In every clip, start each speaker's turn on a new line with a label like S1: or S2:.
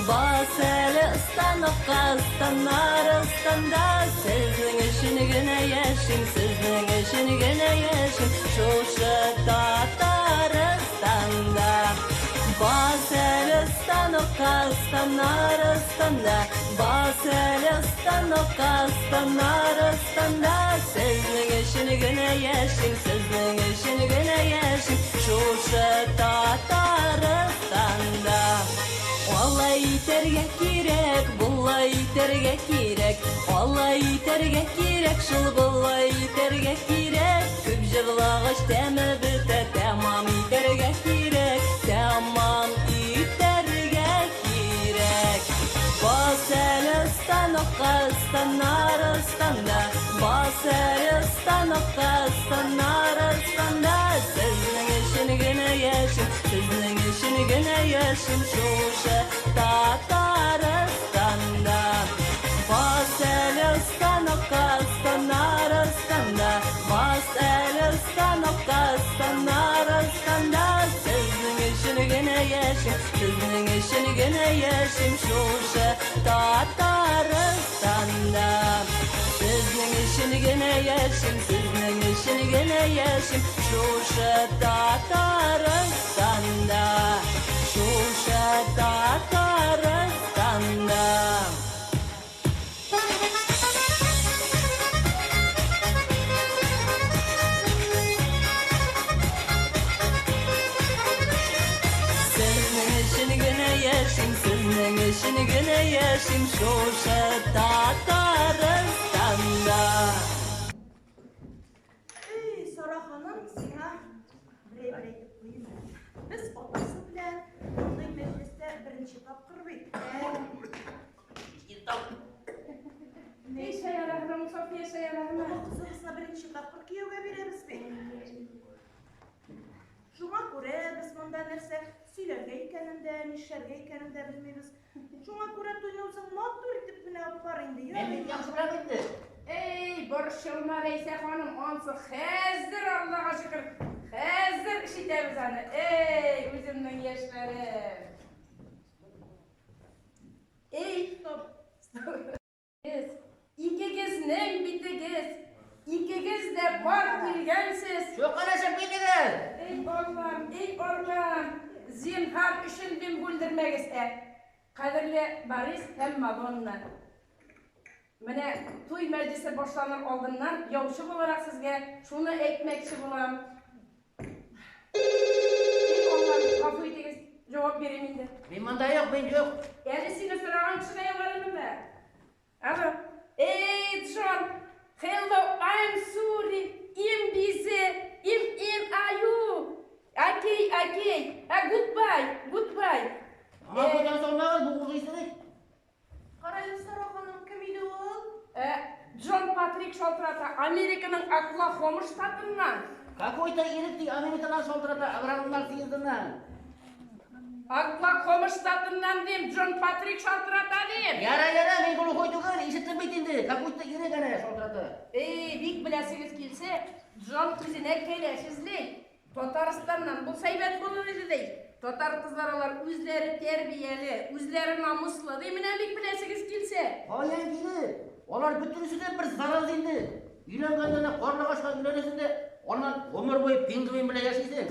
S1: Бас әле станокка, Станнарстанда. Сезнең өчен генә яшим, сезнең өчен генә яшим шушы Татарстанда. Бас әле станокка, Станнарстанда. Бас әле станокка, Станнарстанда. Сезнең өчен генә яшим, сезнең өчен генә яшим шушы Татарстанда. Алай итәргә кирәк, болай итәргә кирәк, алай итәргә кирәк, шул болай итәргә кирәк. Күп җырлагач тәме бетә, тәмам итәргә кирәк, тәмам итәргә кирәк. Бас әле станокка, Станнарстанда, бас әле станокка, Станнарстанда. Сезнең өчен генә яшим, сезнең өчен генә яшим шушы Татарстанда. Бас әле станокка, Станнарстанда, бас әле станокка, Станнарстанда. Сезнең өчен генә яшим, сезнең өчен генә яшим шушы Татарстанда. Сезнең өчен генә яшим, сезнең өчен генә яшим шушы Татарстанда. Шушы Татарстанда. Сезнең өчен генә яшим, сезнең өчен генә яшим шушы Татарстанда.
S2: Эй, Сара ханым, сиңа бер әйбер әйтеп куйыйм әле. Без атасы белән мондый мәҗлестә беренче тапкыр бит.
S3: Эй, шаярагым, София шаярагым.
S2: Олы кызыбызны беренче тапкыр кияүгә бирәбез бит. Шуңа күрә без монда нәрсә сөйләргә икәнен дә, нишләргә икәнен дә белмибез. Шуңа күрә туйны үзең матур итеп кенә алып бар инде,
S4: Мин
S2: ярый.
S4: бик яхшы беләм инде.
S3: Эй, борчылма, Рәйсә ханым, ансы хәзер, Аллага шөкер, хәзер эш итәбез аны. Эй, үземнең яшьләрем. Эй,
S2: Стоп.
S3: Икегез, икегезнең битегез, икегез дә пар килгәнсез.
S4: Чукынышып китегез!
S3: Эй, Аллам, эй, Аллам, зинһар өчен дим бүлдермәгез, ә. Кадерле Борис һәм Мадонна. Менә туй мәҗлесе башланыр алдыннан яучы буларак сезгә шуны әйтмәкче булам. Эй, Аллам, гафу итегез, җавап бирим инде.
S4: Мин монда юк, мин юк.
S3: Әле сине сораган кеше дә юк әле монда. Алло. Эй, Джон. Hello, I'm sorry. I'm busy. I'm in are you? Okay, okay. Goodbye, goodbye.
S4: Аңа бүтән салмагыз, бу уже исерек.
S2: Карале, Сара ханым, кем иде ул?
S3: Джон Патрик шалтырата, Американың Оклахома штатыннан.
S4: Какой-то ирек ди, Америкадан шалтырата, аграрлар съездыннан.
S3: Оклахома штатыннан дим, Джон Патрик шалтырата дим.
S4: Яра, яра, мин глухой түгел, ишеттем бит инде. Какой-то ирек әнә шалтырата.
S3: Эй, бик беләсегез килсә, Джон үзенә кәләш эзли. Татарстаннан булса әйбәт булыр иде ди. Татар кызлары алар үзләре тәрбияле, үзләре намуслы ди. Менә бик беләсегез килсә.
S4: Каян килеп? Алар бөтенесе дә бер зарар инде. Өйләнгәндә дә карлыгачка өйләнәсең дә, аннан гомер буе пингвин белән яшисең.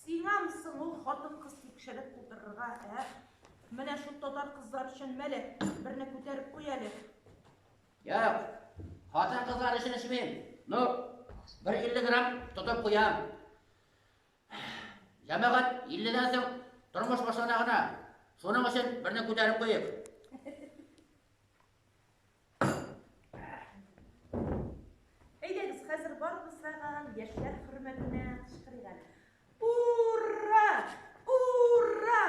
S2: Сиңамы соң ул хатын-кыз тикшереп утырырга, ә? Менә шул татар кызлар өчен мәле, берне күтәреп куй әле.
S4: Юк, хатын-кызлар өчен эчмим. Ну, бер 50 грамм тотып куям. Җәмәгать, 50-дән соң тормыш башлана гына. Шуның өчен берне күтәреп куйыйк.
S2: Әйдәгез, хәзер барыбыз тагын яшьләр хөрмәтенә кычкырыйк әле. Ура! Ура!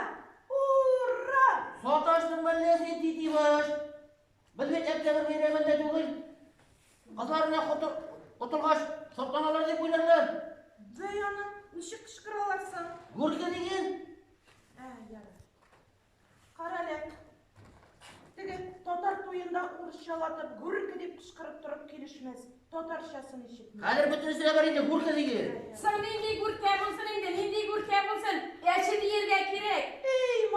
S2: Ура!
S4: Саташтың мәллә син, тити баш? Без бит октябрь бәйрәмендә түгел. Кызларына котылгач, шатланалар дип уйларлар.
S2: Бәй аны ничек кычкыралар соң?
S4: Гүркә диген.
S2: Ә, ярар. Карале. Теге татар туенда урысчалатып гүрке дип кычкырып торып килешмәс. Татарчасы ничек?
S4: Хәзер бөтенесе дә бар инде, гүркә диген.
S3: Соң нинди гүркә булсын инде, нинди гүркә булсын? Әче дияргә кирәк.
S2: Эй,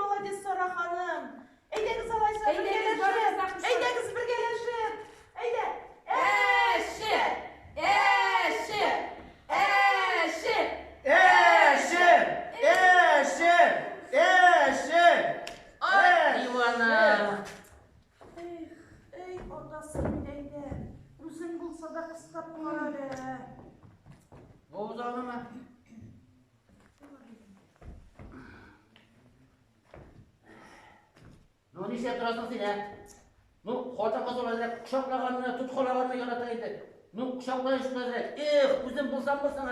S4: Ну, нишләп торасың син, ә? Ну, хатын-кыз ул әзрәк кочаклаганны, тоткалаганны ярата инде. Ну, кочаклай шуны әзрәк. Эх, үзем булсаммы соң, ә?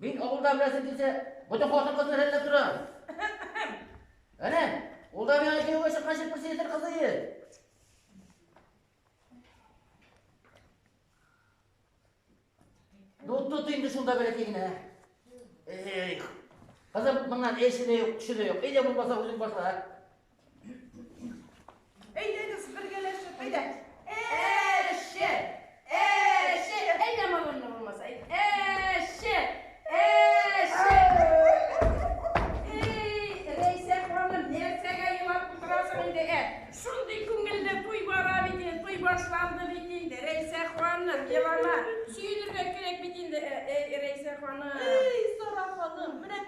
S4: Мин авылда беләсең килсә, бөтен хатын-кызны рәтләп торам. Әнә, ул да миңа кияүгә чыкканчы председатель кызы иде. Ну, тот инде шунда бәләкәй генә. Эх, кызым, моннан эше дә юк, көче дә юк. Әйдә булмаса үзең башла.
S2: Әйдәгез, бергәләшеп, әйдә.
S3: Әше! Әше! Әйдә малымны булмаса, әйдә. Әше! Әше! Эй, Рәйсә ханым, нәрсәгә елап утырасың инде, ә? Шундый күңелле туй бара бит инде, туй башланды бит инде. Рәйсә ханым, елама. Сөенергә кирәк бит инде, ә, Рәйсә ханым.
S2: Эй, Сара ханым, менә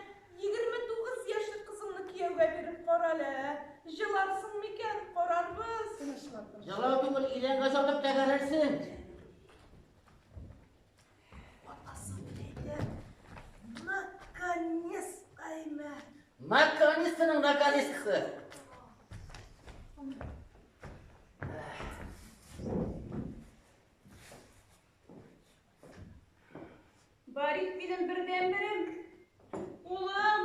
S2: 29 яшьлек кызыңны кияүгә биреп кара әле, ә? Җыларсың микән? Карарбыз.
S3: Тынычлан, тынычлан.
S4: Елау түгел, идәнгә сатып тәгәрәрсең.
S2: Атасы әйтә, наконец әймә.
S4: Наконец-то наконец-то.
S3: Барик минем бердәнберем. Улым.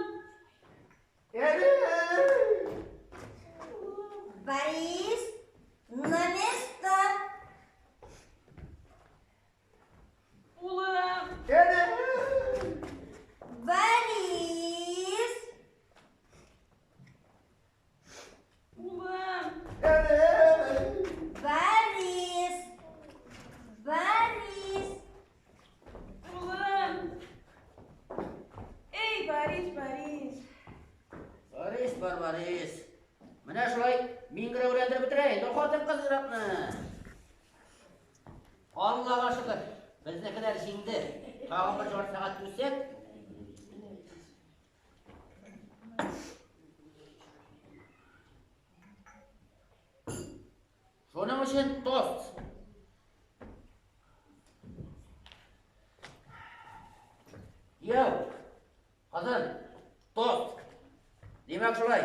S1: Борис, на место!
S3: Улым.
S1: Борис!
S3: Улым.
S1: Борис! Борис!
S3: Улым. Эй, Борис, Борис.
S4: Борис, бар, Борис. Менә шулай миңгерәүләндереп бетерә инде хатын-кыз ир-атны. Аллага шөкер, безнекеләр җиңде. Тагын бер ярты сәгать түзсәк, Шуның өчен тост. Кияү, кызым, тост. Димәк шулай.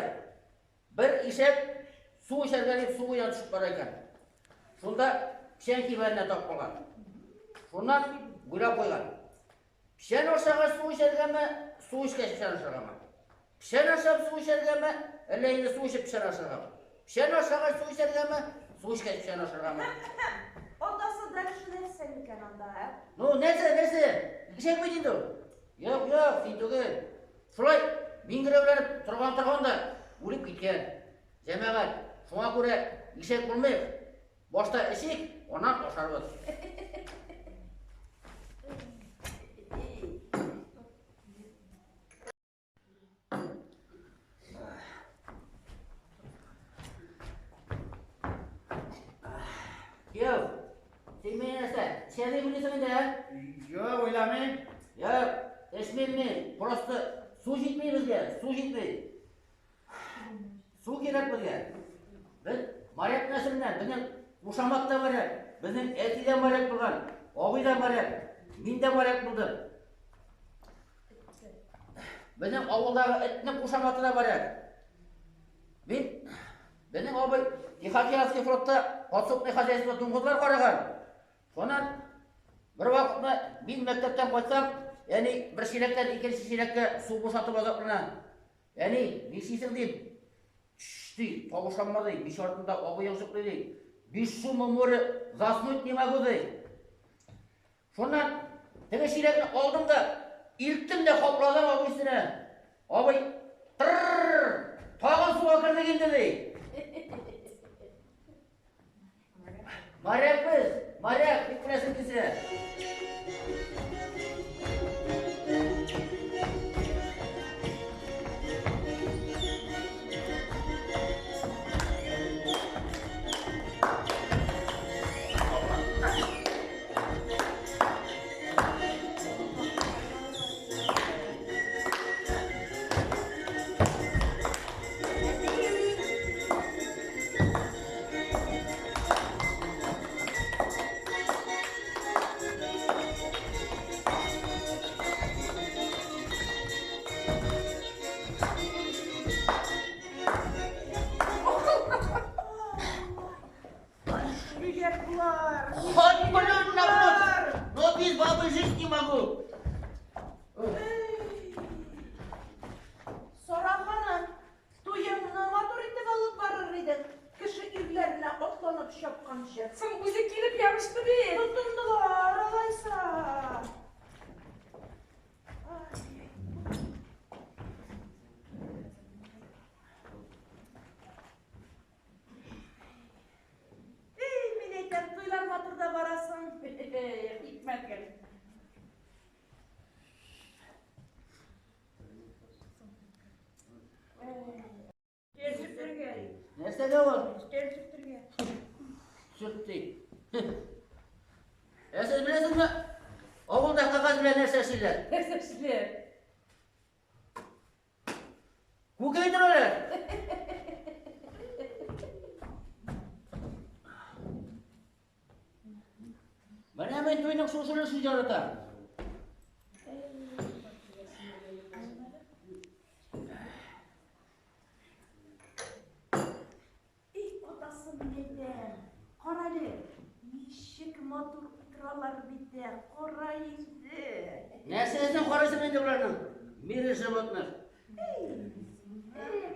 S4: Бер ишәк су эчәргә дип су буена төшеп бара икән. Шунда печән кибәненә тап калган. Шуннан уйлап куйган. Печән ашагач су эчәргәме, су эчкәч печән ашаргамы? Печән ашап су эчәргәме, әллә инде су эчеп печән ашаргамы? Печән ашагач су эчәргәме, су эчкәч печән ашаргамы?
S2: Атасы дальше нәрсә микән анда, ә?
S4: Ну, нәрсә, нәрсә? Ишәк бит инде ул. Юк, юк, син түгел. Шулай миңгерәүләнеп торган торган да үлеп киткән. Җәмәгать, шуңа күрә ишәк булмыйк. Башта эчик, аннан ашарбыз. Кияү, син мине нәрсә, эчә дип уйлыйсың инде, ә?
S5: Юк, уйламыйм.
S4: Юк, эчмим мин. Просто су җитми безгә, су җитми. Су кирәк безгә. Без моряк нәселеннән, безнең кушамат та моряк, безнең әти дә моряк булган, абый да моряк, мин дә моряк булдым. Безнең авылдагы этнең кушаматы да бар әле. Мин безнең абый Тихоокеанский флотта подсобный хозяйство дуңгызлар караган. Шуннан бер вакытны мин мәктәптән кайтсам, әни бер чиләктән икенче чиләккә су бушатып азаплана. Әни, нишлисең дим. Тш, ди, тавышланма ди, мич артында абыең йоклый ди. Без шума море заснуть не могу ди. Шуннан теге чиләкне алдым да, илттем дә капладым абый өстенә. Абый, тыр-р-р, тагын суга кердек инде, ди. Моряк без, моряк, дип кенәсең килсә.
S2: ябышканчы.
S3: Соң үзе килеп ябышты бит.
S2: Тотындылар алайса. Эй, мин әйтәм, туйлар матур да барасың.
S3: Хикмәт гел.
S2: Кәлсептерге.
S4: Нәрсәгә ул?
S2: Кәлсептерге.
S4: Сөртти. Ә сез беләсезме? Авылда кәгазь белән нәрсә эшлиләр?
S3: Нәрсә эшлиләр?
S4: Күкәй төрәләр. Менә мин туйның шушы өлешен яратам.
S2: Эй, атасы әйтәм. Карале, ничек матур утыралар бит ә, кара инде.
S4: Нәрсәсен карыйсың инде боларның? Мире животных.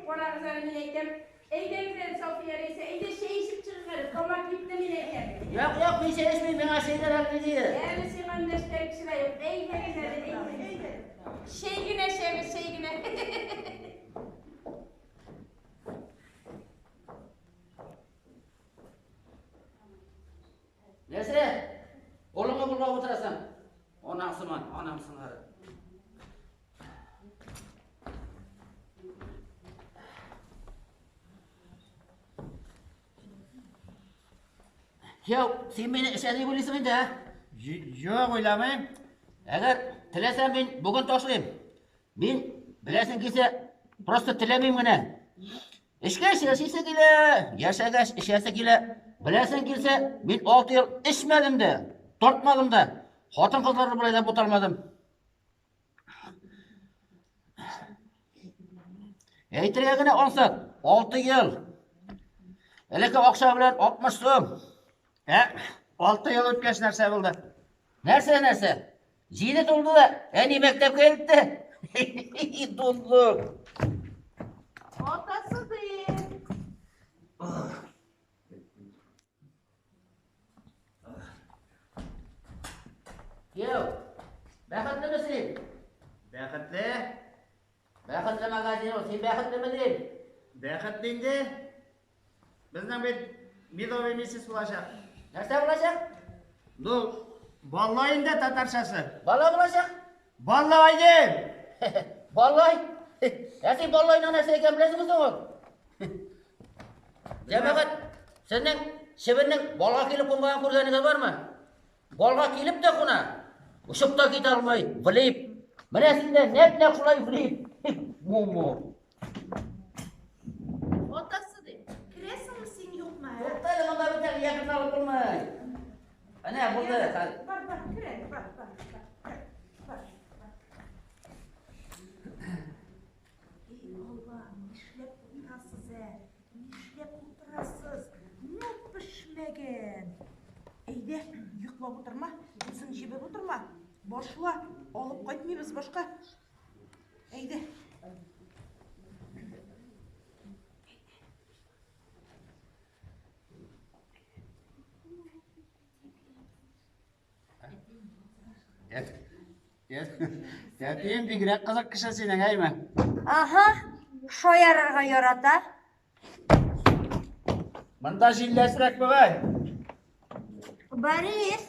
S3: Карагыз әле, мин әйтәм. Әйдәгез әле, София Рәйсә, әйдә чәй эчеп чыгыйк әле. Тамак кипте, мин әйтәм.
S4: Юк, юк, мин чәй эчмим, миңа чәйдән әле ни.
S3: Әле сиңа эндәшкән кеше дә юк. Әйдәгез әле, әйдә. Чәй генә эчәбез, чәй генә.
S4: Нәрсә? Кулыңа болгап утырасың. Анаң сыман, анаң сыңары. Яу, син мине эшә дип уйлыйсың инде, ә?
S5: Юк, уйламыйм.
S4: Әгәр теләсәң, мин бүген ташлыйм. Мин, беләсең килсә, просто теләмим генә. Эшкәч яшисе килә, яшәгәч эчәсе килә. Беләсең килсә, мин 6 ел эчмәдем дә, тартмадым да, хатын-кызларны болай да буталмадым. Әйтергә генә ансат, 6 ел. Элекке акча белән 60 сум.
S5: Ә, 6 ел үткәч нәрсә булды?
S4: Нәрсә, нәрсә? Җиде тулды да, әни мәктәпкә илтте. Дундук.
S2: Атасы ди.
S4: Кияү, бәхетлеме син?
S5: Бәхетле.
S4: Бәхетле магазин ул, син бәхетлеме дим?
S5: Бәхетле инде. Безнең бит медовый месяц булачак.
S4: Нәрсә булачак?
S5: Ну, балла инде татарчасы.
S4: Бала булачак?
S5: Баллай дим.
S4: Баллай? Ә син баллайның нәрсә икәнен беләсеңме соң ул? Җәмәгать, сезнең чебеннең балга килеп кунганын күргәнегез бармы? Балга килеп тә куна, очып та китә алмый, влип. Менә син дә нәп-нәкъ шулай влип. Муму.
S2: Атасы ди. Керәсеңме син юкмы? ә?
S4: Тукта әле, монда бит әле якын алып булмый. Әнә булды. Хәл.
S2: Бар, бар, кер әле, бар, бар, бар, кер, бар, бар. Эй, Алла, нишләп утырасыз, ә? Нишләп утырасыз? Ну, пешмәгән. Әйдә, йоклап утырма, үзең җебеп утырма. Башла, алып кайтмыйбыз башка. Әйдә.
S5: Әтием бигрәк кызык кеше синең, әйме?
S6: Аһа, шаярырга ярата.
S5: Монда җилләсрәк бугай.
S6: Борис,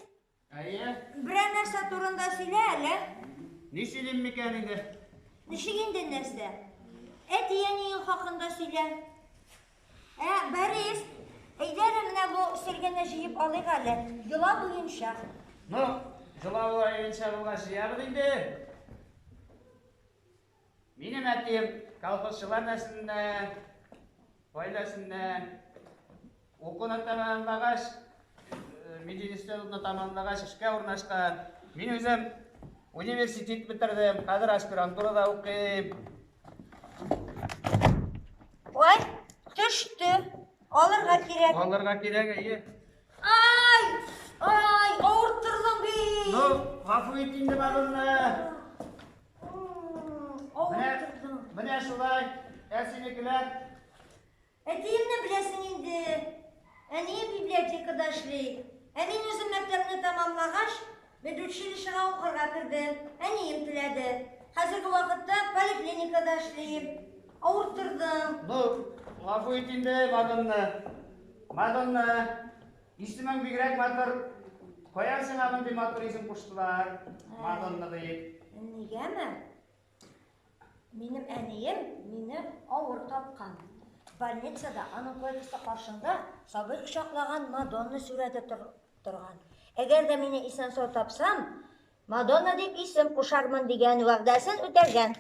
S5: Әйе.
S6: берәр нәрсә турында сөйлә әле.
S5: Ни сөйлим микән инде?
S6: Ничек инде нәрсә? Әти-әниең хакында сөйлә. Ә, Борис, әйдә әле менә бу сөлгене җыеп алыйк әле. Йола буенча.
S5: Ну, йола буенча булгач җыябыз инде. Минем әтием колхозчылар нәселеннән, гаиләсеннән. Укуны тәмамлагач, мединститутны тәмамлагач, эшкә урнашкан. Мин үзем университет бетердем, хәзер аспирантурада укыйм.
S6: Ой, төште. Алырга кирәк.
S5: Алырга кирәк, әйе.
S6: Ай! Ай, авырттырдың бит.
S5: Ну, гафу ит инде Мадонна. Менә,
S6: Авырттырдың.
S5: менә шулай. Ә синекеләр?
S6: Әтиемне беләсең инде. Әнием библиотекада эшли. Ә мин үзем мәктәпне тәмамлагач, медучилищега укырга кердем. Әнием теләде. Хәзерге вакытта поликлиникада эшлим. Авырттырдым.
S5: Ну, гафу ит инде, Мадонна. Мадонна, исемең бигрәк матур. Каян сиңа мондый матур исем куштылар? Мадонна дип.
S6: Нигәме? Минем әнием мине авыр тапкан. Больницада аның койкасы каршында сабый кочаклаган Мадонна сурәте торган. Әгәр дә мине исән-сау тапсам, Мадонна дип исем кушармын дигән вәгъдәсен үтәгән.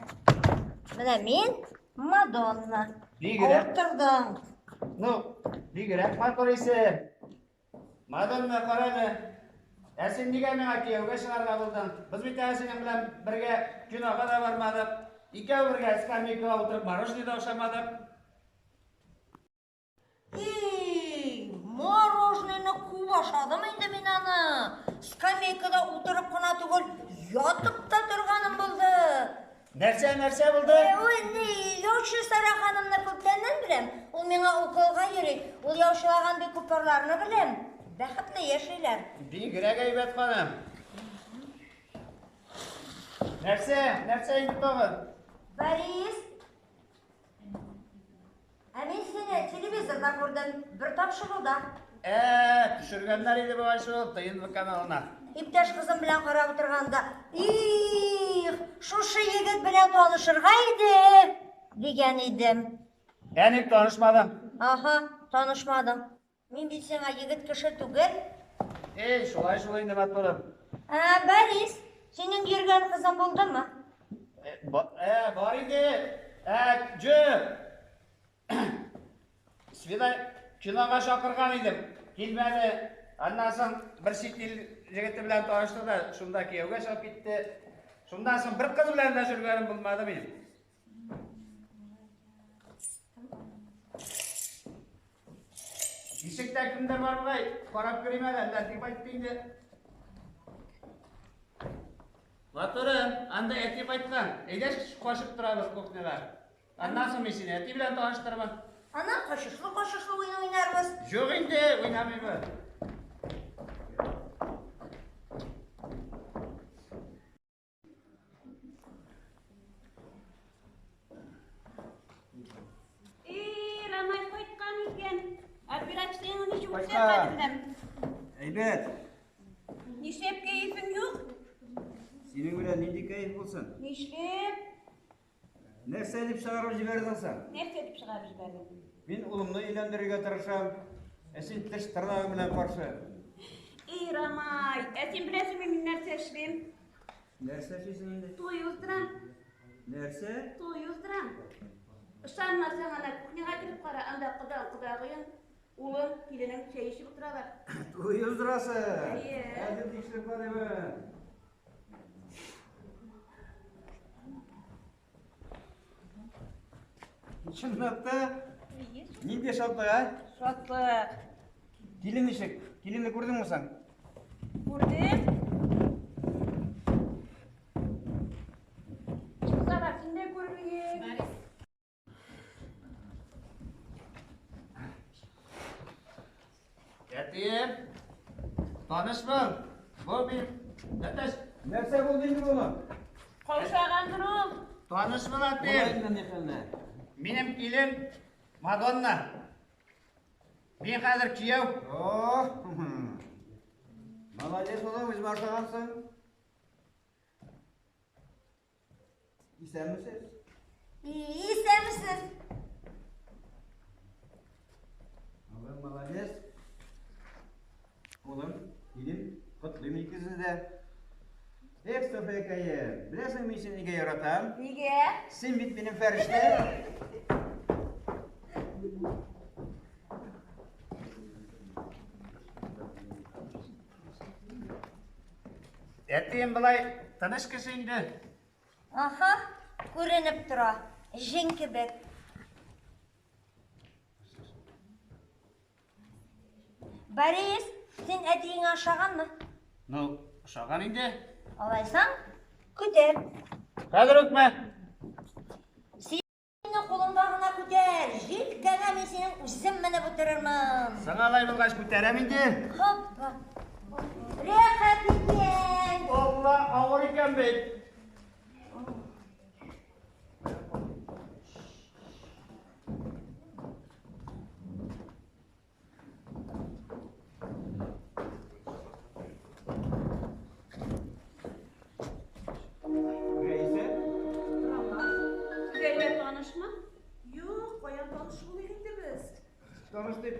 S6: Менә мин Мадонна.
S5: Бигрәк.
S6: Авырттырдың.
S5: Ну, бигрәк матур исем. Мадонна, карале. Ә син нигә миңа кияүгә чыгарга булдың? Без бит әле синең белән бергә кинога да бармадык. Икәү бергә скамейкага утырып мороженое да ашамадык.
S6: Эй, мороженое күп ашадым инде мин аны. Скамейкада утырып кына түгел, ятып та торганым булды.
S5: Нәрсә, нәрсә булды?
S6: Ой, ни, яучы Сара ханымны күптәннән беләм. Ул миңа уколга йөри. Ул яучылаган бик күп парларны беләм. Бәхетле яшиләр.
S5: Бигрәк әйбәт ханым. Нәрсә, нәрсә инде тагын?
S6: Борис, ә мин сине телевизорда күрдем, бер тапшыруда.
S5: Ә, төшергәннәр иде бугай шул ТНВ каналына.
S6: Иптәш кызым белән карап утырганда, их, шушы егет белән танышырга иде, дигән идем.
S5: Ә ник танышмадың?
S6: Аһа, танышмадым. Мин бит сиңа егет кеше түгел.
S5: Эй, шулай шулай инде матурым.
S6: Ә, Борис, синең йөргән кызың булдымы?
S5: Ә, бар инде. Ә, җө. Свидай кинога чакырган идем. Килмәде. Аннан соң бер чит ил егете белән танышты да, шунда кияүгә чыгып китте. Шуннан соң бер кыз белән дә йөргәнем булмады минем. Ишектә кемдер бар бугай, карап керим әле, әллә дип әйтте инде. Батырым, анда әти кайткан. Әйдә кашып торабыз кухняда. Аннан соң мин сине әти белән таныштырырмын.
S6: Аннан кашышлы-кашышлы уен уйнарбыз.
S5: Юк инде, уйнамыйбыз.
S1: Эй, Рамай кайткан икән. Операцияң ничек үтте,
S7: Кайткан.
S1: кадерлем?
S7: Әйбәт.
S1: Нишләп кәефең юк?
S7: Синең белән нинди кәеф булсын?
S1: Нишләп?
S7: Нәрсә дип чыгарып җибәрдең соң?
S1: Нәрсә дип чыгарып җибәрдең?
S7: Мин улымны өйләндерергә тырышам, ә син теш тырнагы белән каршы.
S1: Эй, Рамай, ә син беләсеңме мин нәрсә эшлим?
S7: Нәрсә эшлисең инде?
S1: Туй уздырам.
S7: Нәрсә?
S1: Туй уздырам. Ышанмасаң, ана кухняга кереп кара, анда кода, кодагыең, улың, киленең чәй эчеп утыралар.
S7: Туй уздырасың?
S1: Әйе.
S7: Әзер тикшереп карыйбыз. Чынлап та, нинди шатлык, ә?
S3: Шатлык.
S7: Килен ничек? Киленне күрдеңме соң?
S3: Күрдем. Сара, син дә күрдең.
S5: Әтием, таныш бул. Бу мин. Әтәч,
S7: Нәрсә булды инде моны?
S3: Каушагандыр ул.
S5: таныш бул, әтием. Минем килен Мадонна. Мин хәзер кияү.
S7: О, молодец улым, үзең ашагансың. Исәнмесез?
S6: Исәнмесез.
S7: Улым, молодец. Улым, килен, котлыйм икесен дә. Эх, Софиякаем, беләсең, мин сине нигә яратам?
S3: Нигә?
S7: Син бит минем фәрештә.
S5: Әтием болай тыныч кеше инде.
S6: Аһа, күренеп тора. Җен кебек. Борис, син әтиеңә ошаганмы?
S5: Ну, ошаган инде.
S6: Алайсаң, көтәм.
S5: Хәзер үкме?
S6: Сине кулыңда гына күтәр, җилкәңә мин синең үзем менеп утырырмын.
S7: Соң алай булгач күтәрәм инде.
S6: Хоппа. Рәхәт икән.
S5: Алла, авыр икән бит. Рәисә?
S1: Сез әллә танышмы?
S2: Юк, каян таныш булыйк инде без?
S7: Таныш дип,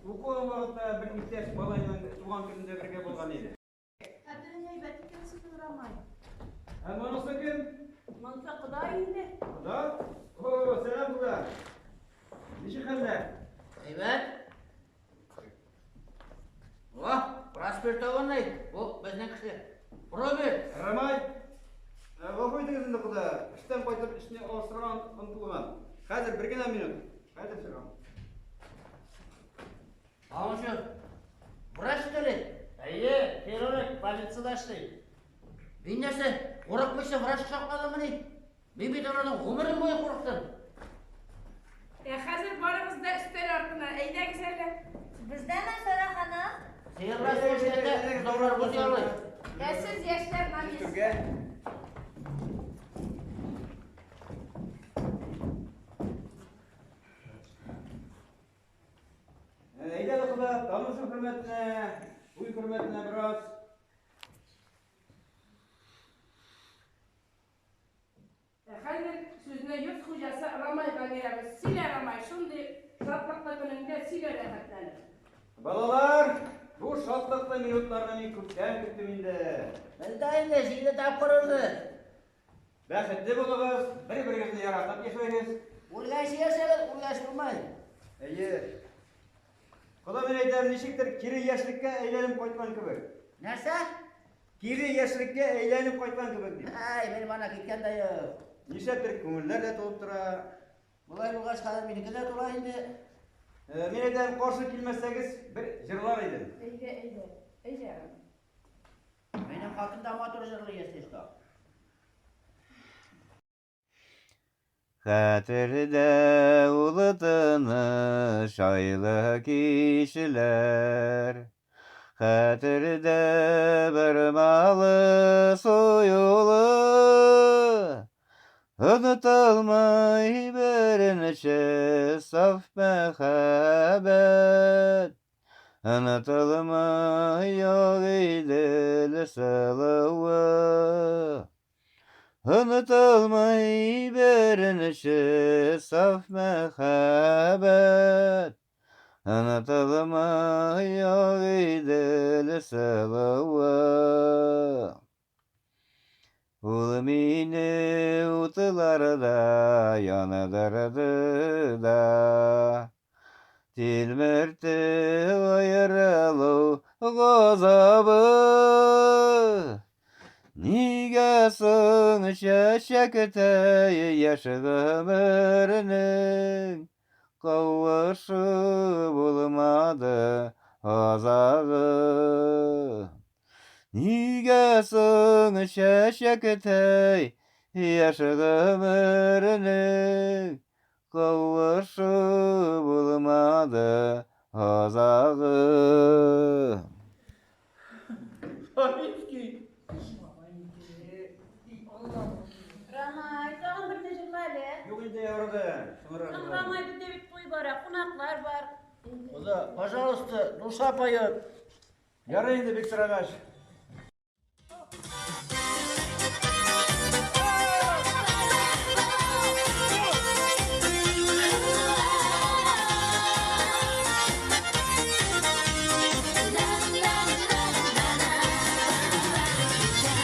S7: укыган вакытта бер иптәш малайның туган көнендә бергә булган иде.
S2: Хәтерең әйбәт икән синең, Рамай.
S7: Ә монысы кем?
S1: Монысы кода инде.
S7: Кода? О, сәлам, кода. Ничек хәлләр?
S4: Әйбәт. О, проспиртованный. Бу безнең кеше. Роберт.
S7: Рамай, гафу итегез инде, кода. Эштән кайтып, эшне алыштырган онытылган. Хәзер бер генә минут. Хәзер чыгам.
S4: А он что, врач, что ли?
S5: Әйе, хирург, больницада эшли.
S4: Мин нәрсә, курыкмыйча врач кочакладыммыни? Мин бит анардан гомерем буе курыктым.
S3: Ә хәзер барыгыз да өстәл артына, әйдәгез әле.
S6: Бездәме, Сара ханым?
S4: Сыерлар су эчкәндә, бозаулар боз ялый.
S3: Ә сез, яшьләр, на место.
S7: Түргә. Әйдә әле, кода, танышу хөрмәтенә, туй хөрмәтенә бераз.
S3: Ә хәзер сүзне йорт хуҗасы Рамайга бирәбез. Сөйлә, Рамай, шундый шатлыклы көнеңдә сөйлә рәхәтләнеп.
S7: Балалар, бу шатлыклы минутларны мин күптән көттем инде.
S4: Без дә инде җиде тапкыр узды.
S7: Бәхетле булыгыз, бер-берегезне яратып яшәгез.
S4: Үлгәнче яшәгез, үлгәч булмый.
S7: Әйе. Кода, мин әйтәм, ничектер кире яшьлеккә әйләнеп кайткан кебек.
S4: Нәрсә?
S7: Кире яшьлеккә әйләнеп кайткан кебек дип.
S4: Әй, мин ана киткән дә юк.
S7: Нишләптер күңелләр дә тулып тора.
S4: Болай булгач, хәзер минеке дә тула инде.
S7: Мин әйтәм, каршы килмәсәгез, бер җырлар идем.
S3: Әйдә, әйдә. Әйдә, Рамай.
S4: Минем хатын да матур җырлый, если что.
S7: Хәтердә ул тыныч айлы кичләр. Хәтердә бер малы су юлы. Онытылмый беренче саф мәхәббәт. Онытылмый Агыйдел сылуы. Онытылмый беренче саф мәхәббәт. Онытылмый Агыйдел сылуы. Ул мине утларда яндырды да. Тилмертте аерылу газабы. Нигә соң чәчәктәй яшь гомернең кавышу булмады азагы? Нигә соң чәчәктәй яшь гомернең кавышу булмады азагы?
S4: Савицкий.
S1: Рамай, тагын берне җырла әле.
S7: Юк инде, ярды. Соңрак.
S1: Соң, Рамай, бездә бит туй бара, кунаклар бар.
S4: Кода, пожалуйста, душа поет.
S7: Ярый инде, бик сорагач.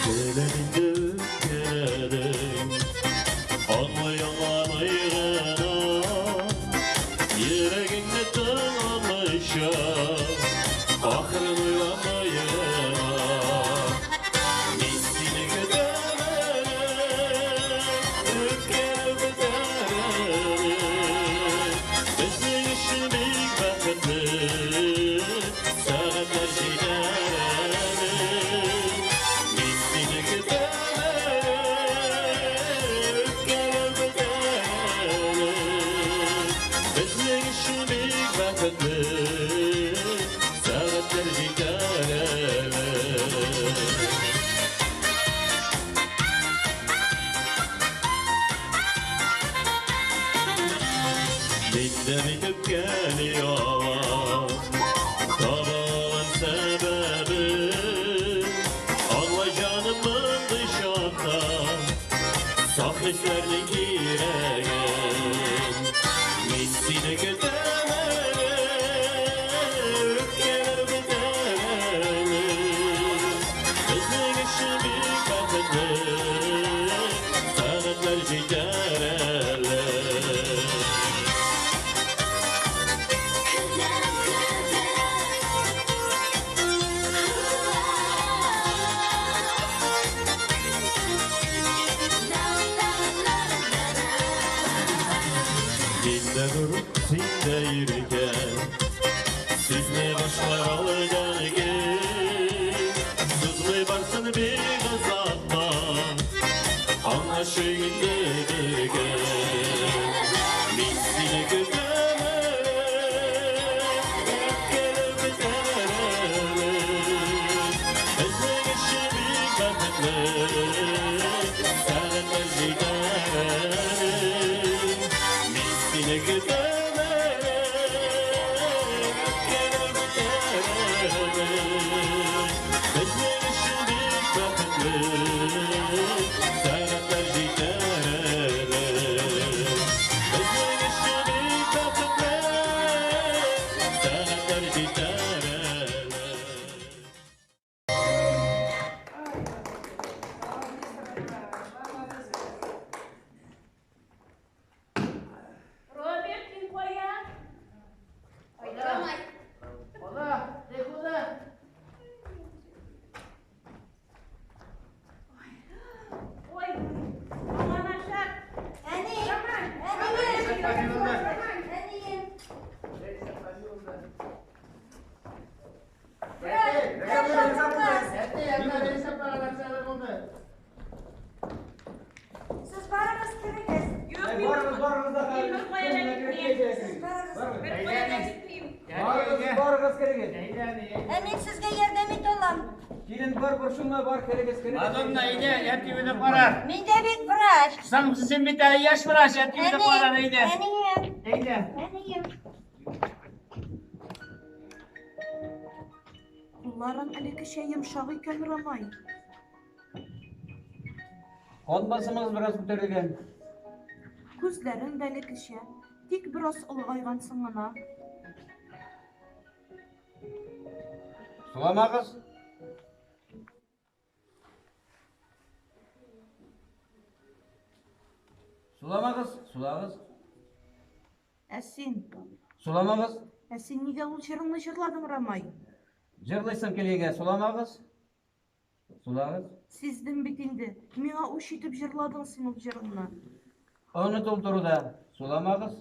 S8: Теләм инде үпкәләдең, Аңлый, аңламый гына, Йөрәгеңне тыңламыйча, Ахырын уйламый гына. Мин сине көтәм әле, Үпкәләү бетәр әле. Безнең өчен бик бәхетле Сәгатьләр җитәр әле. Мин сине көтәм әле, Үпкәләү бетәр әле. Безнең өчен бик бәхетле сәгатьләр җитәр әле. Мин дә бит үпкәли алам, таба алам сәбәбен. Аңла, җаным, мондый чакта саф хисләрнең кирәген. Мин сине көтәм әле, үпкәләр бетәр әле. Безнең өчен бик бәхетле сәгатьләр җитәр әле. Мин дә горур, син дә иркә, Сүзне башлар алган көн. Сузмый барсын бик озакка, Аңлашыйк инде бергә. Мин сине көтәм әле, Үпкәләү бетәр әле. Безнең өчен бик бәхетле сәгатьләр җитәр әле. Мин сине көтәм әле, үпкәләү бетәр әле. Безнең өчен бик бәхетле сәгатьләр җитәр әле. Безнең өчен бик бәхетле сәгатьләр җитәр әле.
S1: Роберт, син кая? Рамай.
S4: Кода, ты куда?
S1: Ой, аңа начар.
S6: Әни!
S3: Роман,
S6: Әнием!
S3: Роман,
S6: Әнием! Сез барыгыз, керегез.
S1: Юк, мин
S7: Барыгыз, барыгыз да
S1: мин бер кая да китмим.
S6: Сез барыгыз.
S1: Бер кая да китмим.
S7: Барыгыз, барыгыз керегез.
S6: Ә мин сезгә ярдәм итә алам.
S7: Килен бар, борчылма, бар, керегез, керегез.
S5: Мадонна, әйдә, әтиеңне карар.
S6: Мин дә бит врач.
S5: Соң син бит әле яшь врач, әтиеңне карар, әйдә.
S6: Әнием.
S5: Әйдә.
S6: Әнием.
S2: Кулларың элеккечә йомшак икән, Рамай.
S7: Кан басымыгыз бераз күтәрелгән.
S2: Күзләрең дә элеккечә, тик бераз олыгайгансың гына.
S7: Суламагыз. Суламагыз, сулагыз.
S2: Ә син,
S7: Суламагыз.
S2: ә син нигә ул җырыңны җырладың, Рамай?
S7: Җырлыйсың килгәнгә суламагыз. Сулагыз.
S2: Сиздем бит инде, миңа үч итеп җырладың син ул җырыңны.
S7: Онытыл турыда суламагыз.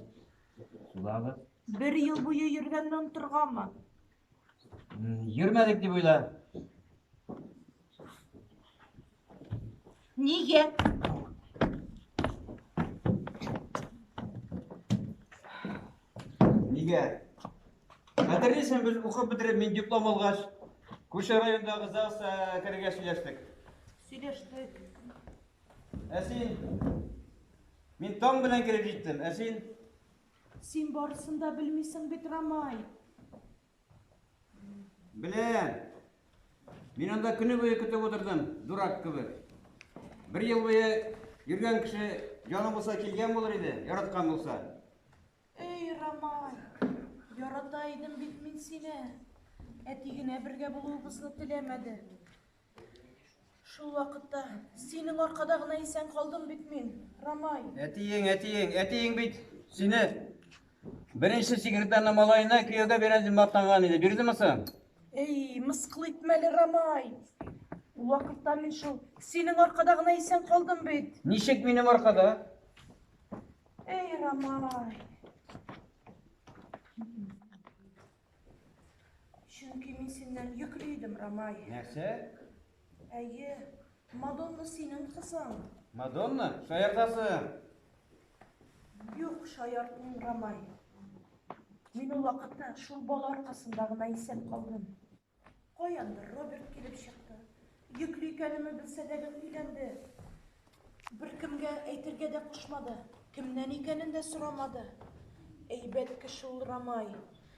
S7: Сулагыз.
S2: Бер ел буе йөргәнне онытыргамы?
S7: Йөрмәдек дип уйла.
S2: Нигә?
S7: Нигә? Хәтерлисең, без укып бетереп, мин диплом алгач, күрше райондагы ЗАГСка керергә сөйләштек.
S2: Сөйләштек.
S7: Ә син? Мин таң белән килеп җиттем. Ә син?
S2: Син барысын да белмисең бит, Рамай.
S7: Беләм. Мин анда көне буе көтеп утырдым, дурак кебек. Бер ел буе йөргән кеше җаның булса килгән булыр иде, яраткан булса.
S2: Эй, Рамай, ярата идем бит мин сине. Әти генә бергә булуыбызны теләмәде. Шул вакытта синең аркада гына исән калдым бит мин, Рамай.
S7: Әтиең, әтиең, әтиең бит сине беренче секретарьның малаена кияүгә бирәм дип мактанган иде. Бирдеме соң?
S2: Эй, мыскыл итмә әле, Рамай. Ул вакытта мин шул синең аркада гына исән калдым бит.
S7: Ничек минем аркада?
S2: Эй, Рамай. Чөнки мин синнән йөкле идем, Рамай.
S7: Нәрсә?
S2: Әйе, Мадонна синең кызың.
S7: Мадонна? Шаяртасың.
S2: Юк, шаяртмыйм, Рамай. Мин ул вакытта шул бала аркасында гына исән калдым. Каяндыр Роберт килеп чыкты. Йөкле икәнемне белсә дә өйләнде. Беркемгә әйтергә дә кушмады. Кемнән икәнен дә сорамады. Әйбәт кеше ул Рамай.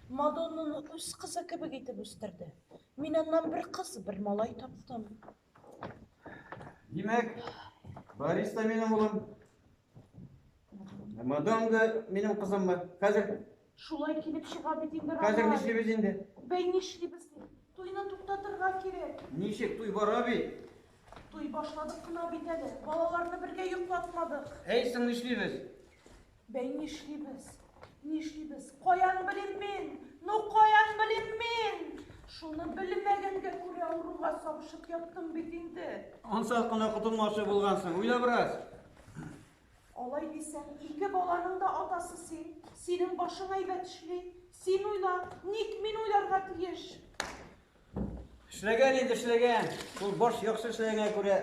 S2: Мадоннаны үз кызы кебек итеп үстерде. Мин аннан бер кыз, бер малай таптым.
S7: Димәк, Борис та минем улым. Мадам да минем кызыммы? Хәзер
S2: Шулай килеп чыга бит инде Рамай.
S7: Хәзер нишлибез инде?
S2: Бәй нишлибез ди. Туйны туктатырга кирәк.
S7: Ничек туй бара бит?
S2: Туй башладык кына бит әле. Балаларны бергә йоклатмадык.
S7: Әй, соң нишлибез?
S2: Бәй нишлибез? Нишлибез? Каян белим мин? Ну каян белим мин? Шуны белмәгәнгә күрә авыруга сабышып яттым бит инде.
S7: Ансат кына котылмакчы булгансың. Уйла бераз.
S2: Алай дисәң, ике баланың да атасы син. Синең башың әйбәт эшли. Син уйла, ник мин уйларга тиеш?
S7: Эшләгән инде, эшләгән. Шул баш яхшы эшләгәнгә күрә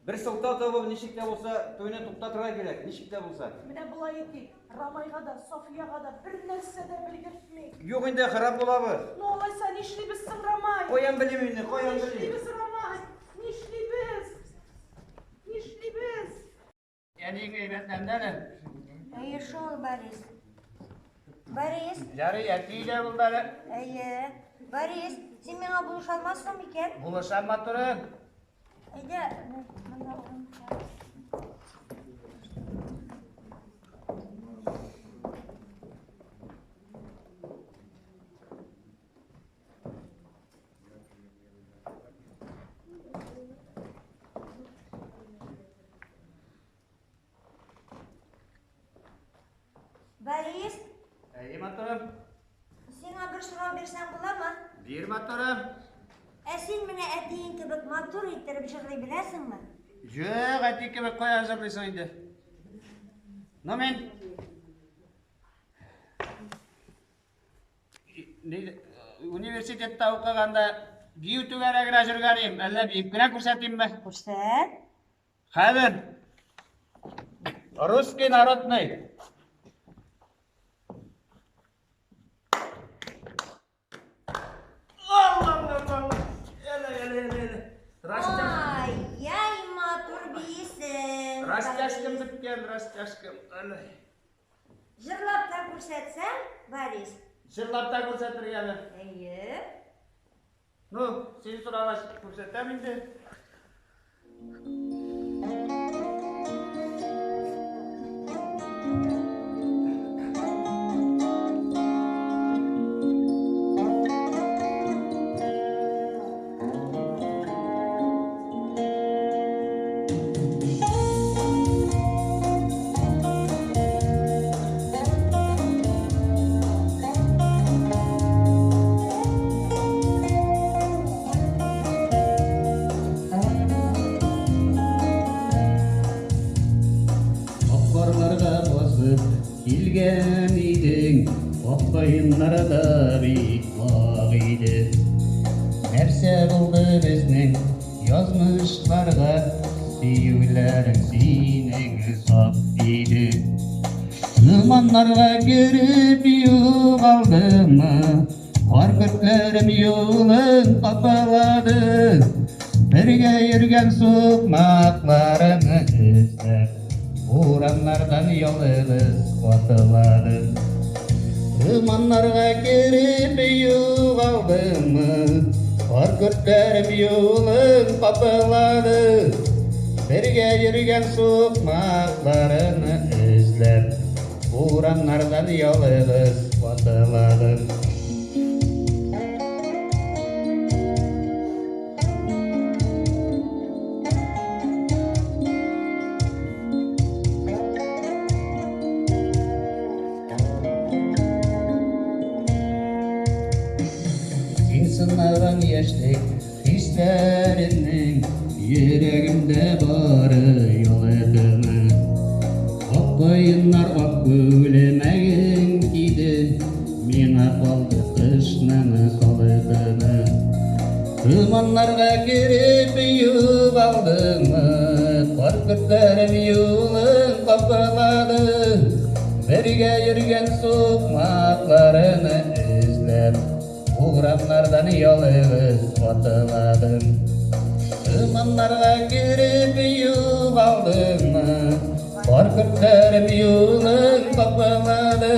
S7: бер сылтау табып, ничек тә булса, туйны туктатырга кирәк, ничек тә булса.
S2: Менә болай итик. Рамайга да, Софияга да бер нәрсә дә белгертмик.
S7: Юк инде, харап булабыз.
S2: Ну алайса нишлибез соң, Рамай?
S7: Каян белим инде, каян белим?
S2: Нишлибез, Рамай? Нишлибез? Нишлибез?
S5: Әниең әйбәтләнде әле.
S6: Әйе шул, Борис. Борис.
S5: Ярый, әти дә булды әле.
S6: Әйе. Борис, син миңа булыша алмассың микән?
S5: Булышам, матурым.
S6: Әйдә, монда урын бар. Борис,
S5: Әйе, матурым.
S6: сиңа бер сорау бирсәм буламы?
S5: Бир, матурым.
S6: Ә син менә әтиең кебек матур иттереп җырлый беләсеңме?
S5: Юк, әти кебек кая җырлыйсың инде. Ну мин университетта укыганда бию түгәрәгенә йөргән идем. Әллә биеп кенә күрсәтимме?
S6: Күрсәт.
S5: Хәзер. Русский народный. Алла, алла, алла. Әле, әле, әле, әле.
S6: Ай-яй, матур биисең.
S5: Растяжкам беткән, растяжкам. Әле.
S6: Җырлап та күрсәтсәң, Борис.
S5: Җырлап та күрсәтергәме?
S6: Әйе.
S5: Ну, син сорагач күрсәтәм инде.
S7: Ак карларга басып килгән идең, ак каеннар да бик ак иде. Нәрсә булды безнең язмышларга, сөюләрең синең саф иде. Томаннарга кереп югалдымы, кар көртләрем юлын капалады. Бергә йөргән сукмакларны эзләп, урамнардан ялгыз атладым. Томаннарга кереп югалдымы, кар көртләрем юлын капалады. Бергә йөргән сукмакларны эзләп, урамнардан ялгыз атладым. Син сынаган яшьлек хисләренең йөрәгемдә бары ялкыны. Ак каеннар ак күлмәгең киде, миңа калды кышның салкыны. Томаннарга кереп югалдымы, кар көртләрем юлын капалады.
S5: Бергә йөргән сукмакларны эзләп, Урамнардан ялгыз атладым. Томаннарга кереп югалдыммы, Кар көртләрем юлын капламады.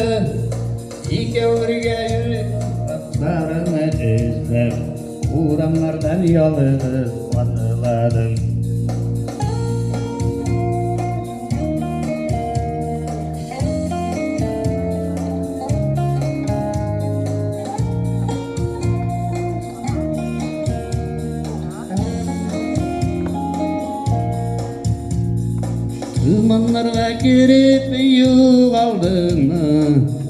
S5: Икәү бергә йөреп сукмакларны эзләп, Урамнардан ялгыз атладым. Томаннарга кереп югалдыммы,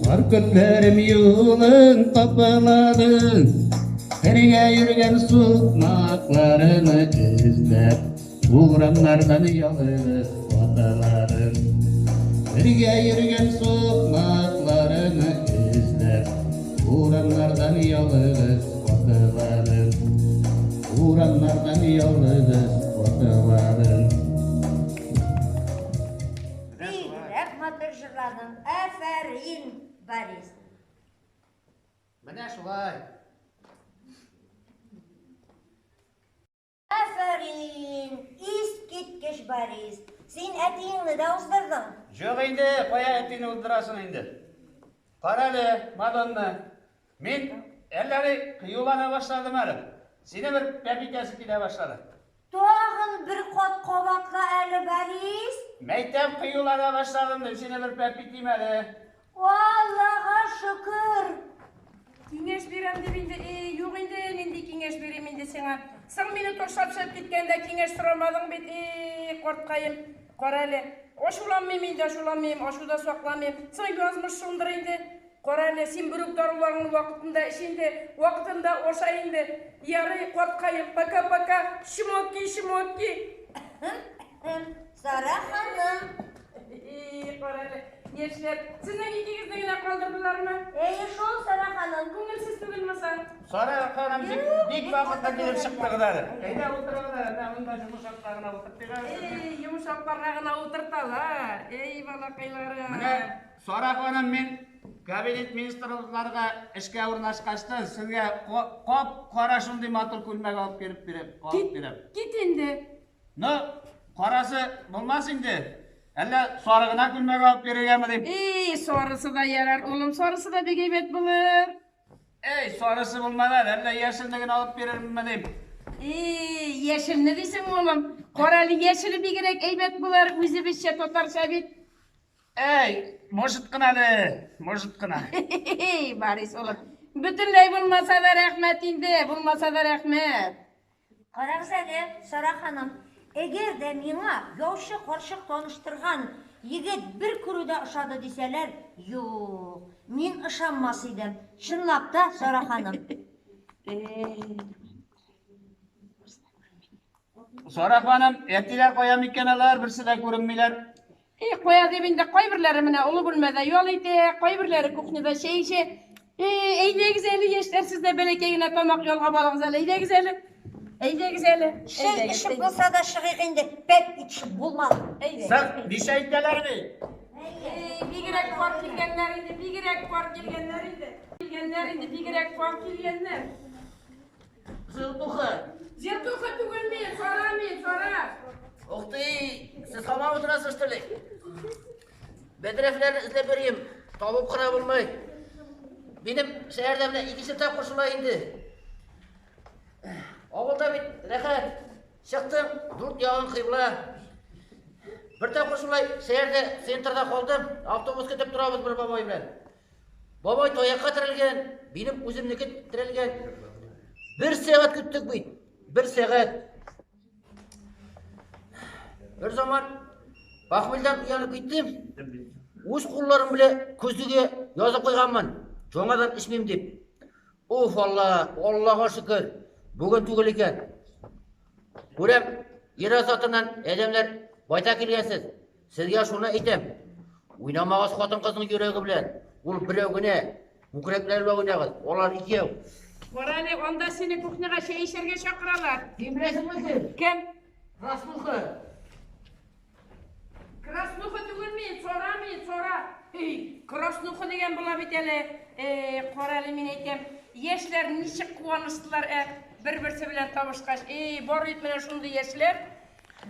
S5: Кар көртләрем юлын капламады. Бергә йөргән сукмакларны эзләп, Урамнардан ялгыз атладым. Бергә йөргән сукмакларны эзләп, Урамнардан ялгыз атладым. Урамнардан ялгыз атладым.
S6: Бигрәк матур җырладың. Афәрин, Борис.
S5: Менә шулай.
S6: Афәрин, искиткеч, Борис. Син әтиеңне дә уздырдың.
S5: Юк инде, кая әтине уздырасың инде. Кара әле, Мадонна. Мин әллә ни кыюлана башладым әле. Сине бер пәп итәсе килә башлады.
S6: Тагын бер кат кабатла әле, Борис.
S5: Мәйтәм кыюлана башладым дип, сине бер пәп итим әле.
S6: Аллага шөкер.
S3: Киңәш бирәм дип инде, юк инде, нинди киңәш бирим инде сиңа. Соң мине ташлап чыгып киткәндә киңәш сорамадың бит, карткаем. Кара әле, ачуланмыйм инде, ачуланмыйм, ачу да сакламыйм. Соң язмыш шундыр инде. Кара әле, син берүк даруларыңны вакытында эч инде, вакытында аша инде. Ярый, карткаем, пока-пока, чмоки, чмоки.
S6: Сара ханым.
S3: Кара әле, яшьләр, сезнең икегезне генә калдырдылармы?
S6: Әйе шул, Сара ханым.
S3: Күңелсез түгелме соң?
S5: Сара ханым, бик вакытта килеп чыктыгыз әле. Әйдә утырыгыз әле, менә монда йомшаклар гына утыртыйк әле.
S3: Эй, йомшакларга гына утырталар. Эй, балакайларым.
S5: Менә Сара ханым, мин кабинет министрларга эшкә урнашкачтан сезгә кап-кара шундый матур күлмәк алып килеп бирәм, алып бирәм.
S3: Кит инде.
S5: Ну, карасы булмас инде. Әллә сары гына күлмәк алып бирергәме дип.
S3: Эй, сарысы да ярар, улым, сарысы да бик әйбәт булыр.
S5: Эй, сарысы булмады, әллә яшелне генә алып бирерменме дип.
S3: Эй, яшелне дисең, улым. Кара әле, яшеле бигрәк әйбәт булыр, үзебезчә татарча бит.
S5: Эй, может кына әле, может кына.
S3: Эй, Борис, улым. Бөтенләй булмаса да рәхмәт инде, булмаса да рәхмәт.
S6: Карагыз әле, Сара ханым, әгәр дә миңа яучы карчык таныштырган егет бер күрүдә ошады дисәләр, юк, мин ышанмас идем. Чынлап та, Сара ханым.
S5: Сара ханым, әтиләр кая микән алар, берсе дә күренмиләр.
S3: Эй, кая дип инде, кайберләре менә олы бүлмәдә ял итә, кайберләре кухняда чәй эчә. Эй, әйдәгез әле, яшьләр, сез дә бәләкәй генә тамак ялгап алыгыз әле, әйдәгез әле. Әйдәгез әле.
S6: Чәй
S3: Әйдәгез,
S6: эчеп
S3: әйдәгез.
S6: булса да чыгыйк инде, пәп итешеп булмады.
S3: Әйдәгез.
S5: Сак, ничә әйтәләр бит?
S3: Эй, бигрәк пар килгәннәр инде, бигрәк пар килгәннәр инде. Килгәннәр инде, бигрәк пар килгәннәр.
S4: Зылтуха.
S3: Зертуха түгел мин, Сара мин, Сара.
S4: Ух ты, сез һаман утырасыз, что ли? Бәдрәфләрне эзләп йөрим, табып кына булмый. Минем шәһәрдә менә икенче тапкыр шулай инде. Авылда бит рәхәт. Чыктым, дүрт ягың кыйбла. Бер тапкыр шулай шәһәрдә центрда калдым. Автобус көтеп торабыз бер бабай белән. Бабай таякка терәлгән, минем үземнеке терәлгән. Бер сәгать көттек бит. Бер сәгать. Бер заман похмельдән уянып киттем. Үз кулларым белән көзгегә язып куйганмын. Яңадан эчмим дип. Уф, Алла, Аллага шөкер. Бүген түгел икән. Күрәм, ир затыннан адәмнәр байтак килгәнсез. Сезгә шуны әйтәм. Уйнамагыз хатын-кызның йөрәге белән. Ул берәү генә. Күкрәкләр белән уйнагыз. Алар икәү.
S3: Кара әле, анда сине кухняга чәй эчәргә чакыралар.
S4: Кем беләсеңме кем?
S3: Кем?
S4: Краснуха.
S3: Краснуха түгел мин, Сара мин, Сара. Эй, краснуха дигән була бит әле. Эй, кара әле, мин әйтәм, яшьләр ничек куаныштылар, ә, бер-берсе белән табышкач. Эй, бар бит менә шундый яшьләр.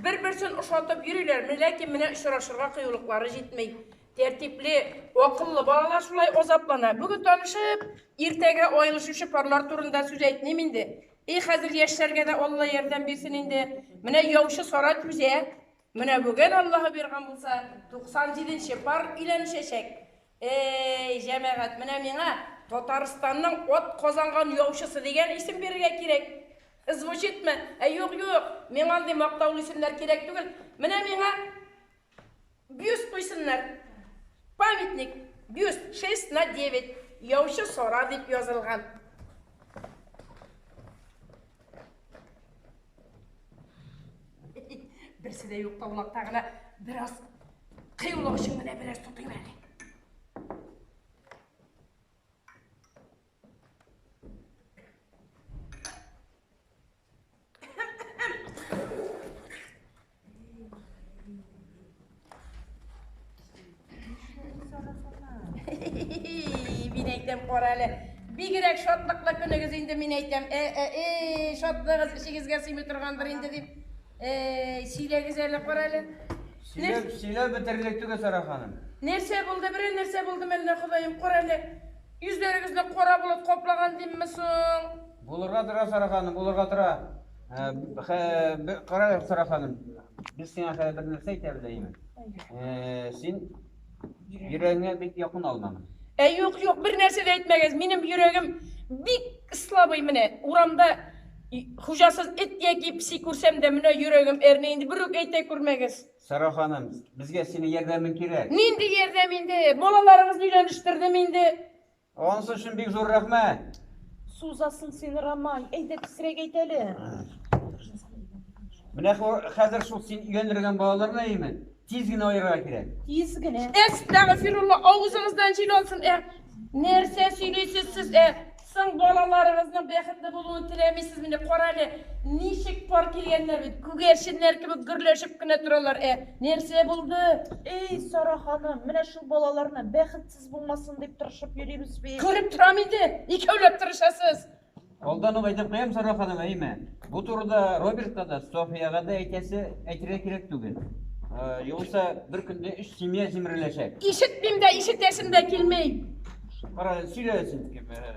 S3: Бер-берсен ошатып йөриләр, ләкин менә очрашырга кыюлыклары җитми. Тәртипле, акыллы балалар шулай азаплана. Бүген танышып, иртәгә аерылышучы парлар турында сүз әйтмим инде. Эй, хәзер яшьләргә дә Алла ярдәм бирсен инде. Менә яучы Сара түзә. Менә бүген Аллаһы биргән булса, 97 нче пар өйләнешәчәк. Эй, җәмәгать, менә миңа Татарстанның ат казанган яучысы дигән исем бирергә кирәк. Звучитмы? Ә юк, юк, миңа андый мактаулы исемнәр кирәк түгел. Менә миңа бюст куйсыннар. Памятник, бюст 6 на 9. Яучы Сара дип язылган. Берсе дә юк таулакта гына бераз кыюлык өчен генә бераз тотыйм әле. Мин әйтәм, кара әле. Бигрәк шатлыклы көнегез инде, мин әйтәм. Э, э, э, шатлыгыз эчегезгә сыймый торгандыр инде дип. Э, сөйләгез әле, кара әле.
S7: Сөйләп, сөйләп бетерерлек түгел, Сара ханым.
S3: Нәрсә булды, берәр нәрсә булды мәллә, Ходаем, кара әле. Йөзләрегезне кара болыт каплаган димме соң?
S7: Булырга тора, Сара ханым, булырга тора. Кара әле, Сара ханым, без сиңа хәзер бер нәрсә әйтәбез, әйеме? Син йөрәгеңә бик якын алма.
S3: Ә юк, юк, бер нәрсә дә әйтмәгез. Минем йөрәгем бик слабый менә. Урамда хуҗасыз эт яки песи күрсәм дә, менә йөрәгем әрни инде. Берүк әйтә күрмәгез.
S7: Сара ханым, безгә синең ярдәмең кирәк.
S3: Нинди ярдәм инде? Балаларыгызны өйләнештердем инде.
S7: Анысы өчен бик зур рәхмәт.
S2: Сузасың син, Рамай. Әйдә, тизрәк әйт әле.
S7: Менә хәзер шул син өйләндергән балаларны әйеме, тиз генә аерырга кирәк.
S2: Тиз генә.
S3: Әстәгъфирулла, авызыгыздан җил алсын, ә. Нәрсә сөйлисез сез, ә? Соң балаларыгызның бәхетле булуын теләмисез мени? Кара әле, ничек пар килгәннәр бит, күгәрченнәр кебек гөрләшеп кенә торалар, ә. Нәрсә булды?
S2: Эй, Сара ханым, менә шул балаларны бәхетсез булмасын дип тырышып йөрибез бит.
S3: Күреп торам инде, икәүләп тырышасыз.
S7: Алдан ук әйтеп куям, Сара ханым, әйме? Бу турыда Робертка да, Софияга да әйтәсе, әйтергә кирәк түгел. Югыйсә бер көндә өч семья җимереләчәк.
S3: Ишетмим дә, ишетәсем дә килми.
S7: Кара, сөйлә син,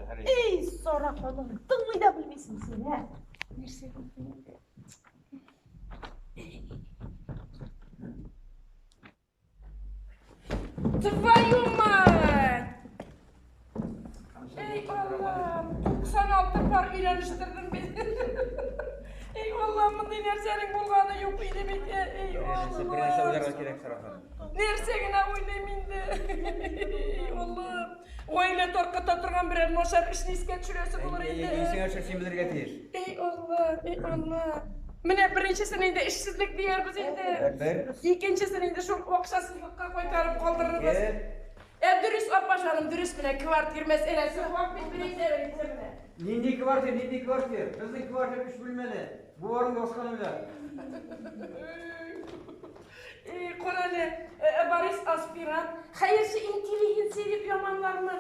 S7: Харис.
S2: Эй, Сара ханым, тыңлый да белмисең син, ә? Нәрсә булды инде?
S3: Твою мать! Эй, Аллам, 96 пар өйләнештердем бит. Эй, Аллам, мондый нәрсәнең булганы юк иде бит. Эй,
S7: Бер нәрсә уйларга кирәк, Сара ханым.
S3: Нәрсә генә уйлыйм инде. Эй, Аллам. Гаилә тарката торган берәр начар эшне искә төшерәсе булыр инде.
S7: Исеңә төшер, син белергә тиеш.
S3: Эй, Аллам, эй, Аллам. Менә беренчесен инде эшсезлек диярбез инде.
S7: Бер.
S3: Икенчесен инде шул акчасызлыкка кайтарып калдырырбыз. Ә дөрес, апа җаным, дөрес менә квартир мәсьәләсе вак бит бер әйтә менә.
S7: Нинди квартир, нинди квартир? Безнең квартир өч бүлмәле. Бу урын башка уйлар.
S3: Эй, кара әле, Борис аспирант, хәерче интеллигенция дип яманлармы?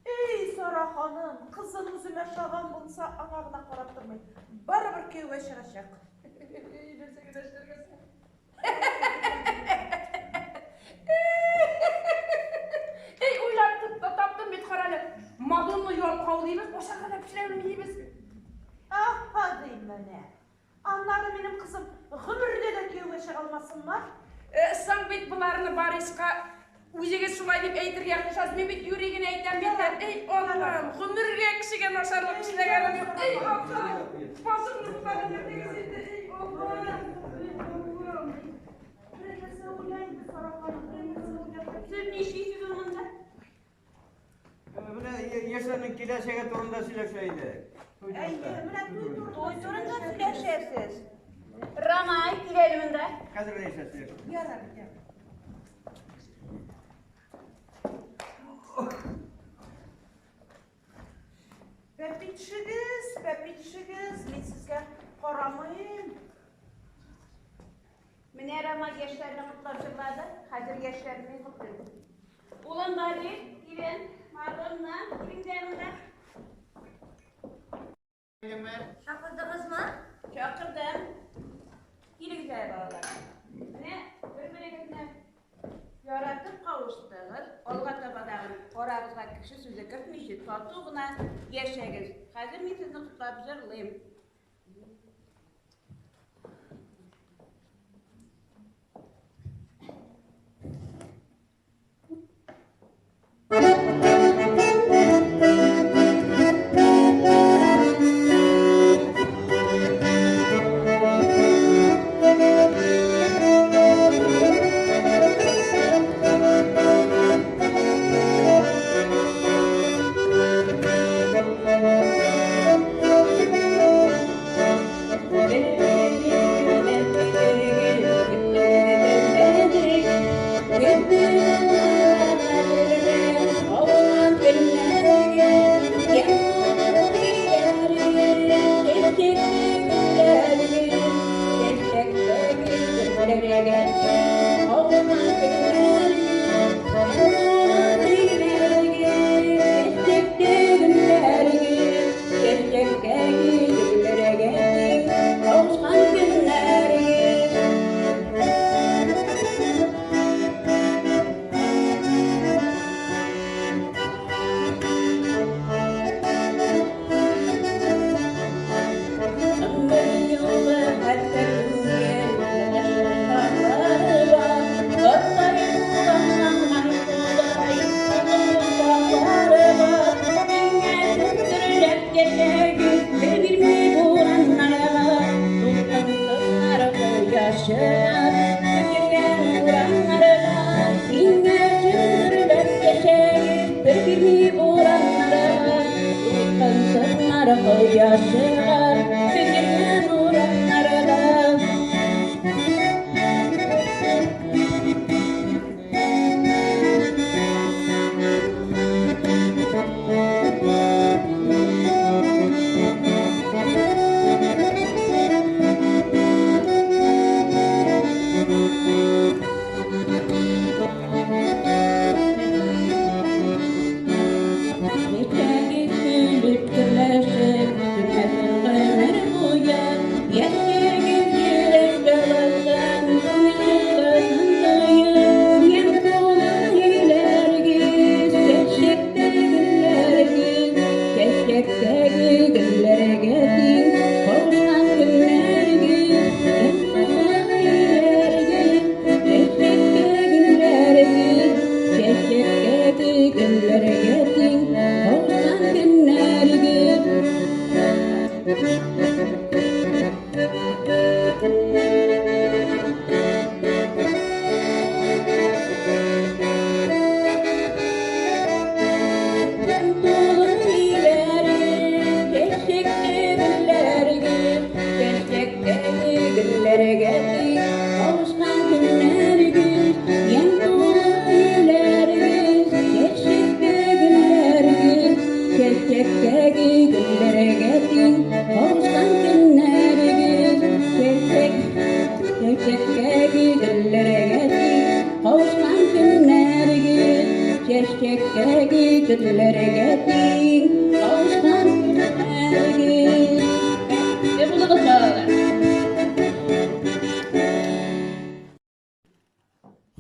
S2: Эй, Сара ханым, кызым үзенә ошаган булса, аңа гына карап тормый. Барыбер кияүгә чыгачак.
S3: Эй, нәрсә генә эшләргә соң? Эй, уйлап таптым бит, кара әле. Мадонна ялкау дибез, ашарга да пешерә белми дибез.
S2: Аһа, дим менә. Аннары минем кызым гомердә дә кияүгә чыга алмасынмы?
S3: Соң бит боларны Бориска үзегез шулай дип әйтергә кушасыз. Мин бит юри генә әйтәм бит. Эй, Аллам, гомергә кешегә начарлык эшләгәнем юк. Эй, Аллам, башымны бутап бетердегез инде. Эй, Аллам, эй, Аллам.
S2: Бер нәрсә уйла инде, Сара ханым, бер нәрсә уйла.
S1: Сез нишлисез монда?
S7: Менә яшьләрнең киләчәге турында сөйләшә идек.
S2: Әйе, менә туй
S1: Туй турында сөйләшәсез. Рамай, кил әле монда.
S7: Хәзер генә яшьләр сөйләшә.
S2: Ярар, ярар. Бәпи төшегез, бәпи төшегез, мин сезгә карамыйм.
S1: Менә Рамай яшьләрне котлап җырлады. Хәзер яшьләрне мин котлыйм. Улым Борис, килен, Мадонна, килеңдә монда.
S6: Чакырдыгызмы?
S1: Чакырдым. Килегез әле, балалар. Менә бер-берегезне яратып кавыштыгыз. Алга таба тагын арагызга кеше сүзе кертмичә, тату гына яшәгез. Хәзер мин сезне котлап җырлыйм.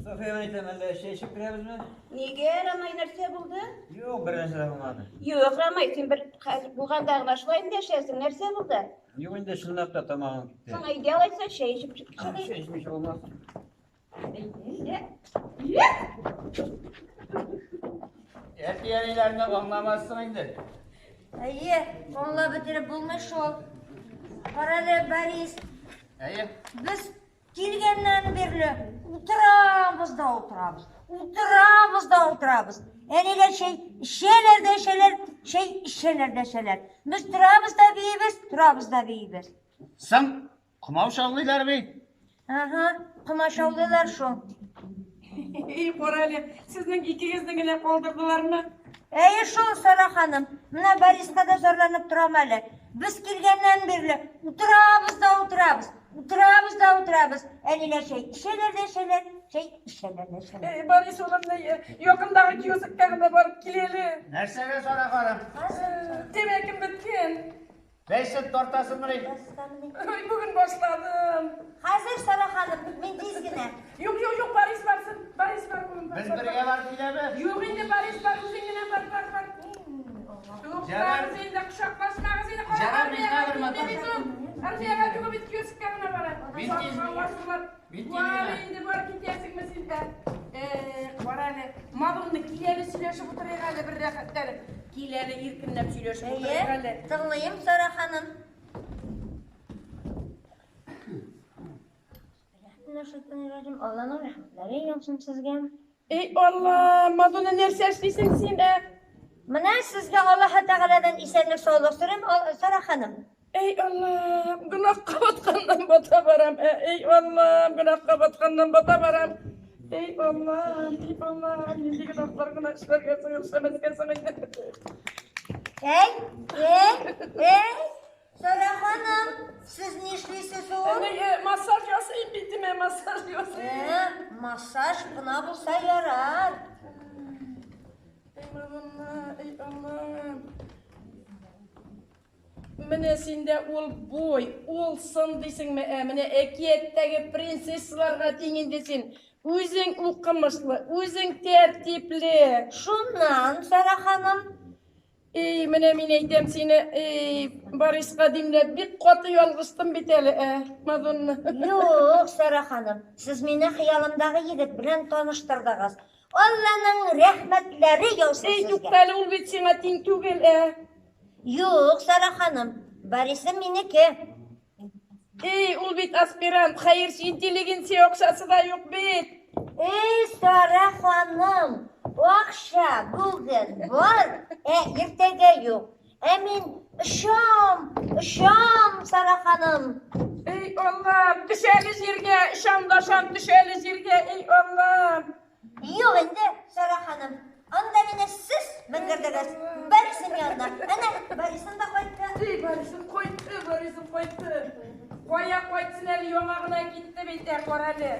S7: София, мин әйтәм, әллә чәй эчеп керәбезме?
S1: Нигә, Рамай, нәрсә булды?
S7: Юк, бер нәрсә дә булмады.
S1: Юк, Рамай, син бер хәзер булганда гына шулай эндәшәсең. Нәрсә булды?
S7: Юк инде, чынлап та тамагым китте.
S1: Соң әйдә алайса чәй эчеп чыгыйк.
S7: Чәй эчмичә булмас.
S1: Әйдә.
S5: Әти-әниләрне аңламассың инде.
S6: Әйе, аңлап бетереп булмый шул. Карале, Борис,
S5: Әйе.
S6: без килгәннән бирле утырабыз да утырабыз, утырабыз да утырабыз. Әниләр чәй эчәләр дә эчәләр, чәй эчәләр дә эчәләр. Без торабыз да биибез, торабыз да биибез.
S5: Соң, комаучаулыйлар бит.
S6: Ага, комачаулыйлар шул.
S3: Эй, карале, сезнең икегезне генә калдырдылармы?
S6: Әйе шул, Сара ханым. Менә Бориска да зарланып торам әле. Без килгәннән бирле утырабыз да утырабыз, утырабыз да утырабыз. Әниләр чәй эчәләр дә эчәләр, Чәй эчәләр, нәрсәләр.
S3: Эй, Борис улым, якындагы киоскка гына барып кил әле.
S5: Нәрсәгә, Сара ханым?
S3: Тәмәкем беткән.
S5: Бәйсен тартасыңмыни?
S3: Ой, бүген башладым.
S6: Хәзер, Сара ханым, мин тиз генә.
S3: Юк, юк, юк, Борис барсын. Борис бар, улым, бар.
S5: Без бергә барып киләбез.
S3: Юк инде, Борис бар, үзең генә бар, бар, бар. Туктагыз инде, кочаклашмагыз инде. Кара,
S5: Җанам, мин
S3: армиягә
S5: хәзер
S3: китте
S5: матур.
S3: бит ул. Армиягә түгел бит, киоскка гына бара.
S5: Мин тиз- Мин тиз
S3: Бар
S5: генә.
S3: инде, бар китәсеңме син дә? Э, кара әле. Мадонна, кил әле сөйләшеп утырыйк әле бер рәхәтләнеп. Кил әле иркенләп сөйләшеп утырыйк
S6: Әйе,
S3: әле.
S6: тыңлыйм, Сара ханым. Алланың рәхмәтләре яусын сезгә.
S3: Ey Алла, Мадонна нәрсә эшлисең син, ә?
S6: Менә сезгә Аллаһ Тәгаләдән исәнлек саулык сорыйм, Сара ханым.
S3: Ey Аллам, гөнаһка батканнан бата барам. Ey Аллам, гөнаһка батканнан бата барам. Ey Аллам, ey Аллам, нинди гөнаһлар гына эшләргә соң, эшләмәскә соң инде.
S6: Эй, эй, эй, Сара ханым, сез нишлисез ул?
S3: Әнә, массаж ясыйм битемә, массаж ясыйм.
S6: Массаж кына булса ярар.
S3: Ey Мадонна, ey Аллам. Менә синдә ул буй, ул сын дисеңме, ә? Менә әкияттәге принцессаларга тиң инде син. Үзең укымышлы, үзең тәртипле.
S6: Шуннан, Сара ханым,
S3: Ey, менә мин әйтәм сине, ey, Бориска димләп бик каты ялгыштым бит әле, ә, Мадонна.
S6: Юк, Сара ханым, сез мине хыялымдагы егет белән таныштырдыгыз. Алланың рәхмәтләре яусын
S3: Ey,
S6: сезгә.
S3: тукта әле, ул бит сиңа тиң түгел, ә.
S6: Юк, Сара ханым, Борисым минеке.
S3: Ey, ул бит аспирант, хәерче интеллигенция акчасы да юк бит.
S6: Эй, Сара ханым, акча бүген бар, ә иртәгә юк. Ә мин очам, очам, Сара ханым.
S3: Ey Аллам, төш әле җиргә, ышан да ышан, төш әле җиргә, ey Аллам.
S6: Юк инде, Сара ханым. Анда мине сез менгердегез. Борисым янына. Әнә, Борисым да кайтты.
S3: Ey, Борисым кайтты, Борисым кайтты. Кая кайтсын әле, яңа гына китте бит, ә, кара әле.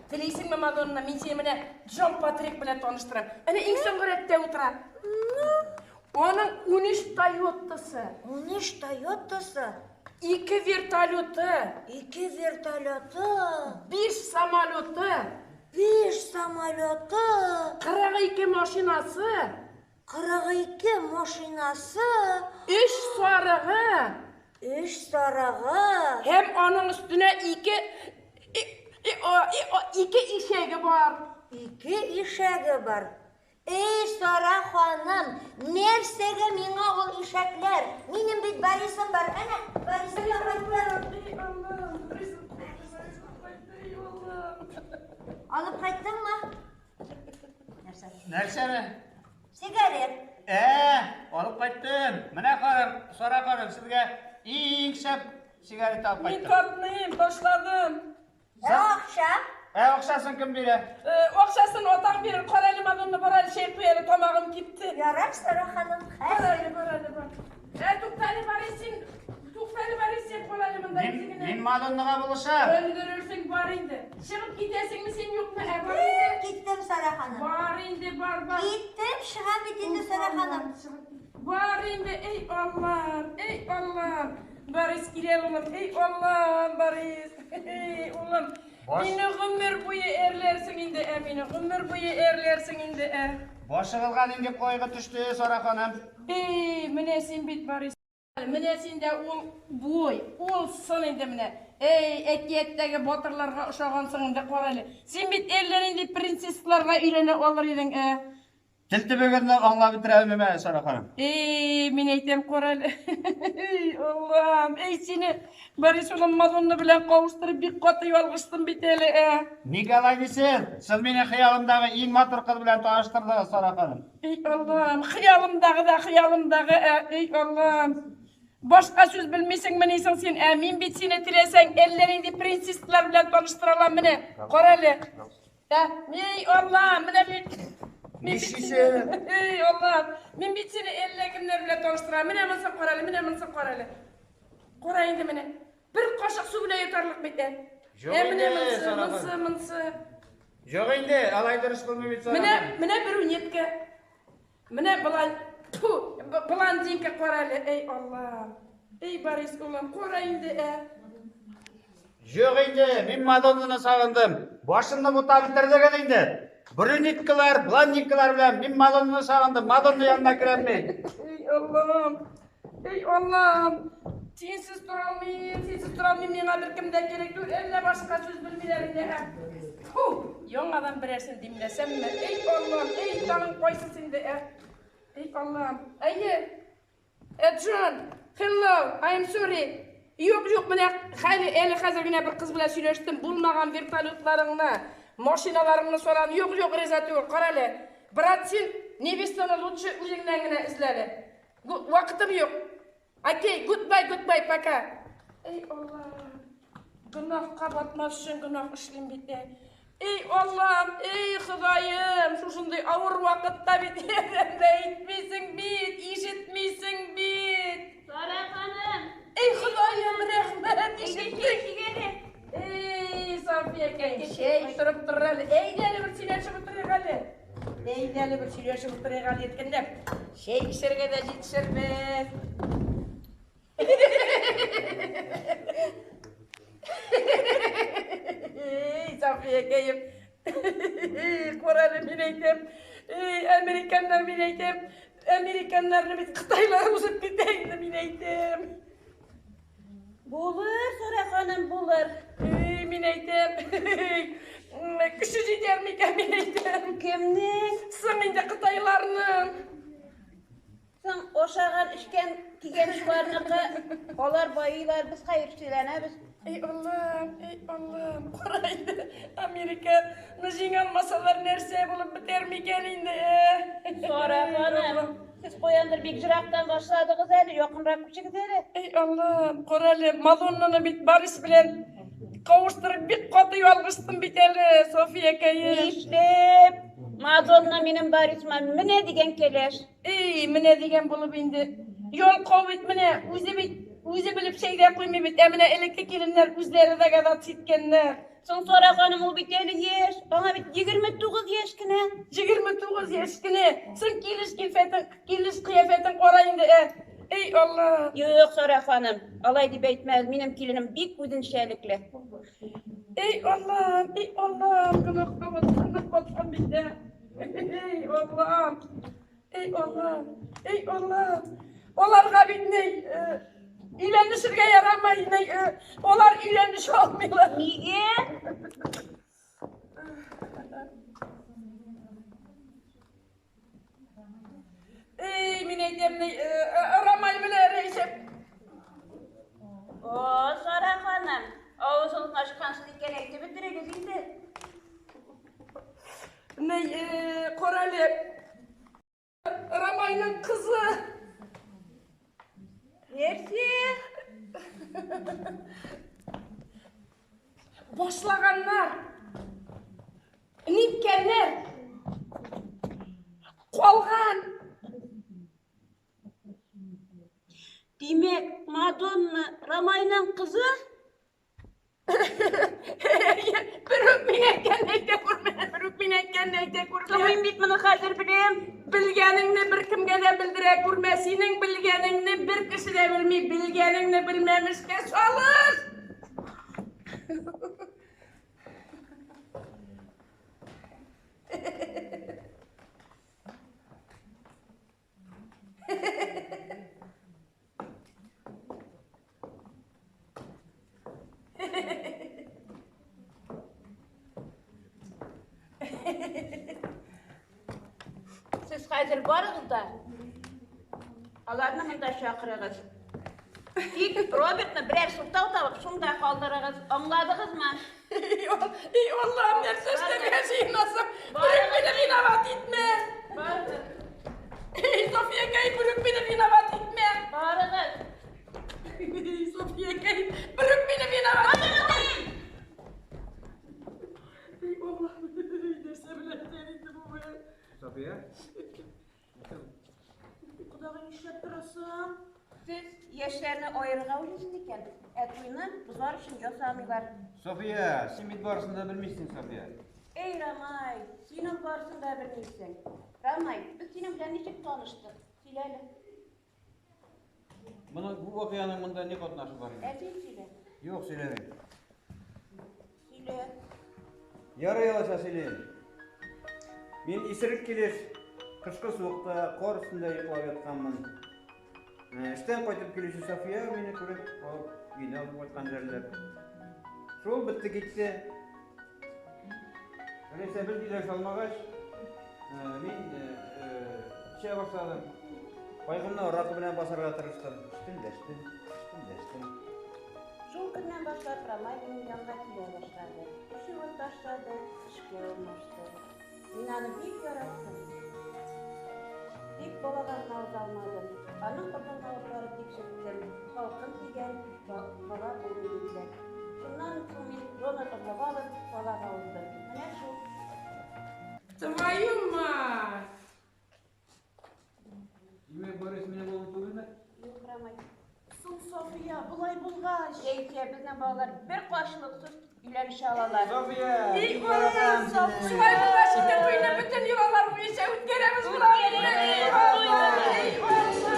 S3: Телисеңме, Мадонна, мин сине менә Джон Патрик белән таныштырам. Әнә иң соңгы рәттә утыра. Аның 13 Тойотасы,
S6: 13 Тойотасы,
S3: 2 вертолеты,
S6: 2 вертолеты,
S3: 5 самолеты,
S6: 5 самолеты,
S3: 42 машинасы,
S6: 42 машинасы,
S3: 3 сарыгы
S6: 3 сарыгы.
S3: һәм аның өстенә 2 ишәге бар.
S6: 2 ишәге бар. Эй, Сара ханым, нәрсәгә миңа ул ишәкләр? Минем бит Борисым бар. Әнә, Борисым да кайтты.
S3: Ey Аллам, Борисым кайтты, Борисым кайтты, ey Аллам.
S6: Алып кайттыңмы? Нәрсә?
S5: Нәрсәне?
S6: Сигарет.
S5: Алып кайттым. Менә ханым, Сара ханым, сезгә иң шәп сигарет алып
S3: Мин
S5: кайттым.
S3: тартмыйм, ташладым.
S6: Ә акча?
S5: Акчасын кем бирә?
S3: Акчасын атаң бирер. Кара әле, Мадонна, бар әле, чәй куй әле, тамагым кипте.
S6: Ярар, Сара ханым,
S3: Бар
S6: хәзер.
S3: әле, бар әле, бар. Тукта әле, Борис, син. Тукта әле, Борис, син кал әле монда
S5: Мин,
S3: үзе генә.
S5: мин Мадоннага булышам.
S3: Öldürürsün, бар инде. Чыгып китәсеңме син, юкмы? Ә, бар инде.
S6: Киттем, Сара ханым.
S3: Бар инде, бар, бар.
S6: Киттем, чыгам бит инде, Сара ханым.
S3: Бар инде, ey Аллам, ey Аллам. Борис килә, улым, ey Аллам, Борис. Ey улым. Мине гомер буе әрләрсең инде, ә, мине гомер буе әрләрсең инде, ә.
S5: Башыгызга нинди кайгы төште, Сара ханым?
S3: Ey, менә син бит, Борис. Менә синдә ул буй, ул сын инде менә. Ey, әкияттәге батырларга ошагансың инде, кара әле. Син бит әллә нинди принцессларга өйләнә алыр идең, ә.
S5: Тел төбегезне аңлап бетерә алмыйм әле, Сара ханым.
S3: Ey, мин әйтәм, кара әле. Ey, Аллам, ey сине Борис улым Мадонна белән кавыштырып бик каты ялгыштым бит әле, ә.
S5: Ник алай дисез? Сез мине хыялымдагы иң матур кыз белән таныштырдыгыз, Сара ханым.
S3: Ey Аллам, хыялымдагы да хыялымдагы, ә, ey Аллам. Башка сүз белмисеңме нисең син? Ә, мин бит сине теләсәң әллә нинди принцесслар белән таныштыра алам менә. Кара әле. Ә, ey Аллам, менә мин Мин бит сине, ey Аллам, мин бит сине әллә кемнәр белән таныштырам. Менә монысы кара әле, менә монысы кара әле. Кара инде менә. Бер кашык су белән йотарлык бит, ә.
S5: Юк
S3: Ә, менә
S5: инде,
S3: монысы,
S5: Сара
S3: монысы,
S5: ханым.
S3: монысы.
S5: Юк инде, алай дөрес булмый бит.
S3: Менә, менә брюнетка. Менә болай, тьфу, блондинка кара әле, эй Аллам. Эй Борис улым, кара инде, ә.
S5: Юк инде, мин Мадоннаны сагындым. Башымны бутап бетердегез инде. Брюнеткалар, блондинкалар белән мин Мадоннаны сагындым. Мадонна янына керәм мин.
S3: Эй Аллам, эй Аллам. Синсез тора алмыйм, синсез тора алмыйм, миңа беркем дә кирәк түгел, әллә башка сүз белмиләр инде, ә. Фу, яңадан берәрсен димләсәмме? Эй Аллам, эй, тагын кайсысы инде, ә? Эй Аллам, әйе. Джон, hello, I am sorry. Юк, юк, менә хәле әле хәзер генә бер кыз белән сөйләштем, булмаган вертолетларыңны, машиналарыңны сорам. Юк, юк, риза түгел. Кара әле. Брат, син невестаны лучше үзеңнән генә эзлә әле. Вакытым юк. Окей, goodbye, goodbye, пока. Эй, Аллам. Гөнаһка батмас өчен гөнаһ эшлим бит. Эй, Аллам, эй, Ходаем, шушындый авыр вакытта бит ярдәм дә итмисең бит, ишетмисең бит.
S1: Сара ханым!
S3: Эй, Ходаем, рәхмәт, ишеттек. Эй, Софиякәй, чәй торып тор әле. Әйдә әле бер сөйләшеп утырыйк әле. Әйдә әле бер сөйләшеп утырыйк әле иркенләп. Чәй эчәргә дә җитешербез. Эй, Софиякәем. Кара әле, мин әйтәм. Эй, американнар, мин әйтәм. Американнарны бит кытайлар узып китә инде, мин әйтәм.
S1: Булыр, Сара ханым, булыр.
S3: Эй, мин әйтәм. Көче җитәр микән, мин әйтәм.
S1: Кемнең?
S3: Соң инде кытайларның.
S1: Соң ашаган, эчкән, кигән шуларныкы. Алар байыйлар, без хәерчеләнәбез.
S3: Эй Аллам, эй Аллам, кара инде, Американы җиңә алмасалар нәрсә булып бетәр микән инде?
S1: Сара ханым, сез каяндыр бик ерактан башладыгыз әле, якынрак күчегез әле.
S3: Эй Аллам, кара әле, Мадоннаны бит Борис белән кавыштырып бик каты ялгыштым бит әле, Софиякәем.
S1: Нишләп? Мадонна минем Борисыма менә дигән кәләш.
S3: Эй, менә дигән булып инде. Ялкау бит менә, үзе бит, үзе белеп чәй дә куймый бит. Ә менә элекке киленнәр үзләре дә гадәт иткәннәр.
S1: Соң Сара ханым, ул бит әле яшь, аңа бит 29 яшь кенә.
S3: 29 яшь кенә. Соң килеш килфәтең, килеш кыяфәтең кара инде, ә. Эй, Алла.
S1: Юк, Сара ханым, алай дип әйтмәгез, минем киленем бик үзенчәлекле.
S3: Эй, Аллам, эй, Аллам, гөнаһка баткан, баткан бит, ә. Эй, Аллам. Эй, Аллам, эй, Аллам. Аларга бит ни, өйләнешергә ярамый, ни, алар өйләнешә алмыйлар.
S1: Нигә?
S3: Эй, мин әйтәм, ни, Рамай белән Рәйсә.
S1: О, Сара ханым, авызыгызны ачкансыз икән, әйтеп бетерегез инде.
S3: Ни, кара әле, Рамайның кызы.
S1: Нәрсә?
S3: Башлаганнар. Ниткәннәр? Калган.
S1: Димәк, Мадонна Рамайның кызы?
S3: Берүк мин әйткәнне әйтә күрмә, берүк мин әйткәнне әйтә күрмә.
S1: Мин бит моны хәзер беләм.
S3: Белгәнеңне беркемгә дә белдерә күрмә. Синең белгәнеңне бер кеше дә белми. Белгәнеңне белмәмешкә салыш.
S1: Сез хәзер барыгыз да, аларны монда чакырыгыз. Тик Робертны берәр сылтау табып шунда калдырыгыз. Аңладыгызмы?
S3: Эй, Аллам, нәрсә эшләргә җыенасың? Берүк мине виноват итмә.
S1: Барыгыз.
S3: Эй, Софиякәй, берүк мине виноват итмә.
S1: Барыгыз.
S3: Эй, Софиякәй, берүк мине виноват итмә. Эй, Аллам, нәрсә белән инде бу белән?
S7: София?
S2: Кодагый, нишләп торасың?
S1: Сез яшьләрне аерырга уйлыйсыз икән, ә туйны бозар өчен ясамыйлар.
S7: София, син бит барысын да белмисең, София.
S1: Эй, Рамай, син ул барысын да белмисең. Рамай, без синең белән ничек таныштык? Сөйлә әле.
S7: Моның бу вакыйганың монда ни катнашы бар инде?
S1: Ә син сөйлә.
S7: Юк, сөйләмим.
S1: Сөйлә.
S7: Ярый алайса сөйлим. Мин исерек килеш кышкы суыкта кар өстендә йоклап ятканмын. Э, эштән кайтып килүче София мине күреп алып өенә алып кайткан җәлләп. Шул бетте китте. Алайса без өйләшә алмагач, э, мин э, эчә башладым. Кайгымны аракы белән басарга тырыштым. Эчтем дә эчтем, эчтем дә эчтем.
S1: Шул көннән башлап Рамай минем янга килә башлады. Эчүен ташлады, эшкә урнашты. Мин аны бик яраттым. Тик балага гына уза алмадым. Аның орлыгын алып барып тикшерттем. Салкын тигән, бала булмый диделәр. Шуннан соң мин донор орлыгы алып, балага уздым. Менә шул.
S3: Твою мать!
S7: Димәк, Борис минем улым түгелме?
S1: Юк, Рамай.
S2: Соң, София, болай булгач.
S1: Яисә безнең балалар бер каршылыксыз өйләнешә алалар.
S7: София!
S3: Эй,
S7: бик яратам сине.
S3: Шулай булгач, инде туйны бөтен йолалар буенча үткәрәбез була. Эй, Алла! Эй, Алла!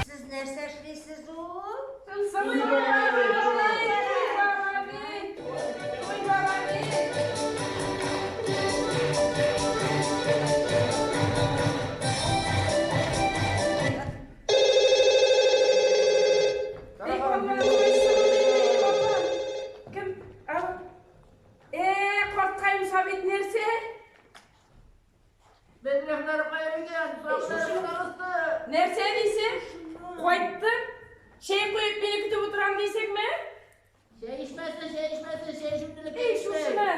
S6: Сез нәрсә эшлисез ул?
S3: Туй бара бит! Туй бара бит! Туй бара бит! Эй, Алла, эй, Алла! Кем? Алло. Э, карткаем Сабит нәрсә?
S4: Бәдрәфләр кая икән?
S3: Нәрсә дисең? Кайттым. Чәй куеп мине көтеп утырам дисеңме?
S4: Чәй эчмәсен, чәй эчмәсен, чәй эчеп
S3: Эй, шушыны.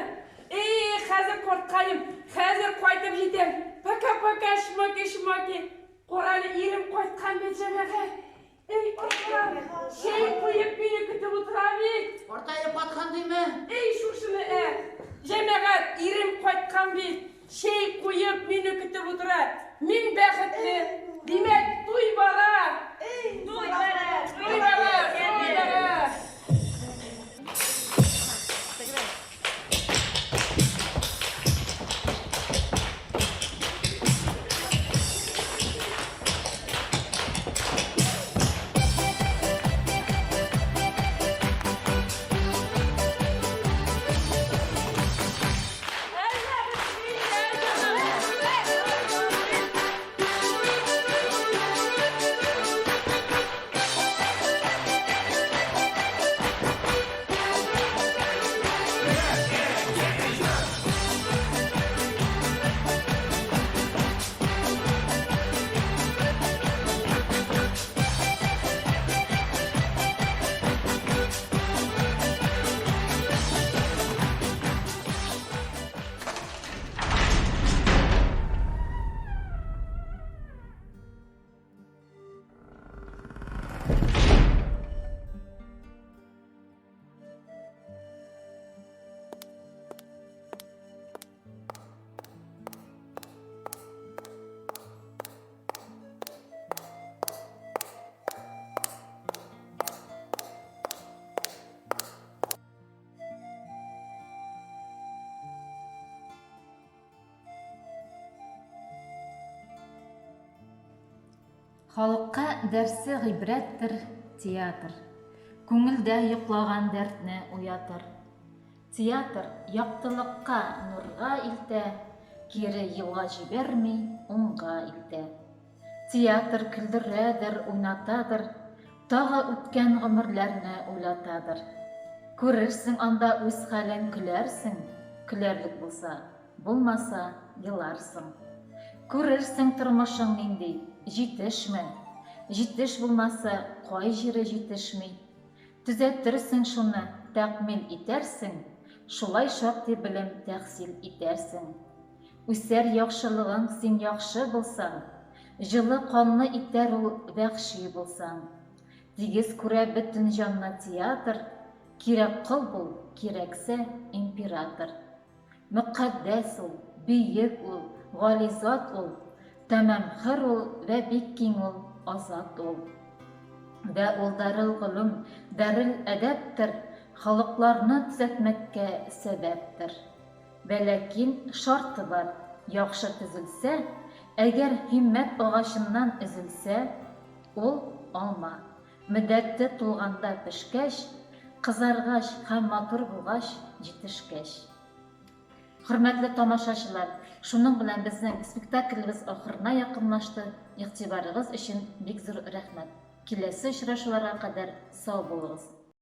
S3: Эй, хәзер карткаем, хәзер кайтып җитәм. Пока-пока, шмаки, шмаки. Карале, ирем кайткан бит, җәмәгать. Эй, Алла, чәй куеп мине көтеп утыра бит.
S4: Картаеп каткан димме?
S3: Эй, шушыны, ә. Җәмәгать, ирем кайткан бит. Чәй куеп мине көтеп утыра. Мин бәхетле. Димәк, туй бара.
S1: Туй бара!
S3: Туй бара, туй бара.
S9: Халыкка дәрсе гыйбрәттер театр. Күңелдә йоклаган дәртне уятыр. Театр яктылыкка, нурга илтә, кире юлга җибәрми, уңга илтә. Театр көлдерәдер, уйнатадыр, тагы үткән гомерләрне уйлатадыр. Күрерсең анда үз хәлең, көләрсең, көләрлек булса, булмаса, еларсың. Күрерсең тормышың нинди, җитешме? Җитеш булмаса, кай җире җитешми? Төзәтерсең шуны, тәкъмил итәрсең, Шулай шактый белем тәхсил итәрсең. Үсәр яхшылыгың син яхшы булсаң, Җылы канлы итәр ул вәхши булсаң. Тигез күрә бөтен җанны театр, Кирәк кол бул, кирәксә, император. Мөкатдәс ул, бөек ул, гали зат ул, Тәмам хөр ул вә бик киң ул, азат ул. Вә ул дарел-голүм, дарел-әдәптер, Холыкларны төзәтмәккә сәбәптер. Вә ләкин шарты бар, яхшы төзелсә, Әгәр һиммәт агачыннан өзелсә, Ул, алма. Мөддәте тулганда пешкәч, кызаргач һәм матур булгач, җитешкәч. Хөрмәтле тамашачылар, шуның белән безнең спектаклебез ахырына якынлашты. Игътибарыгыз өчен бик зур рәхмәт. Киләсе очрашуларга кадәр сау булыгыз.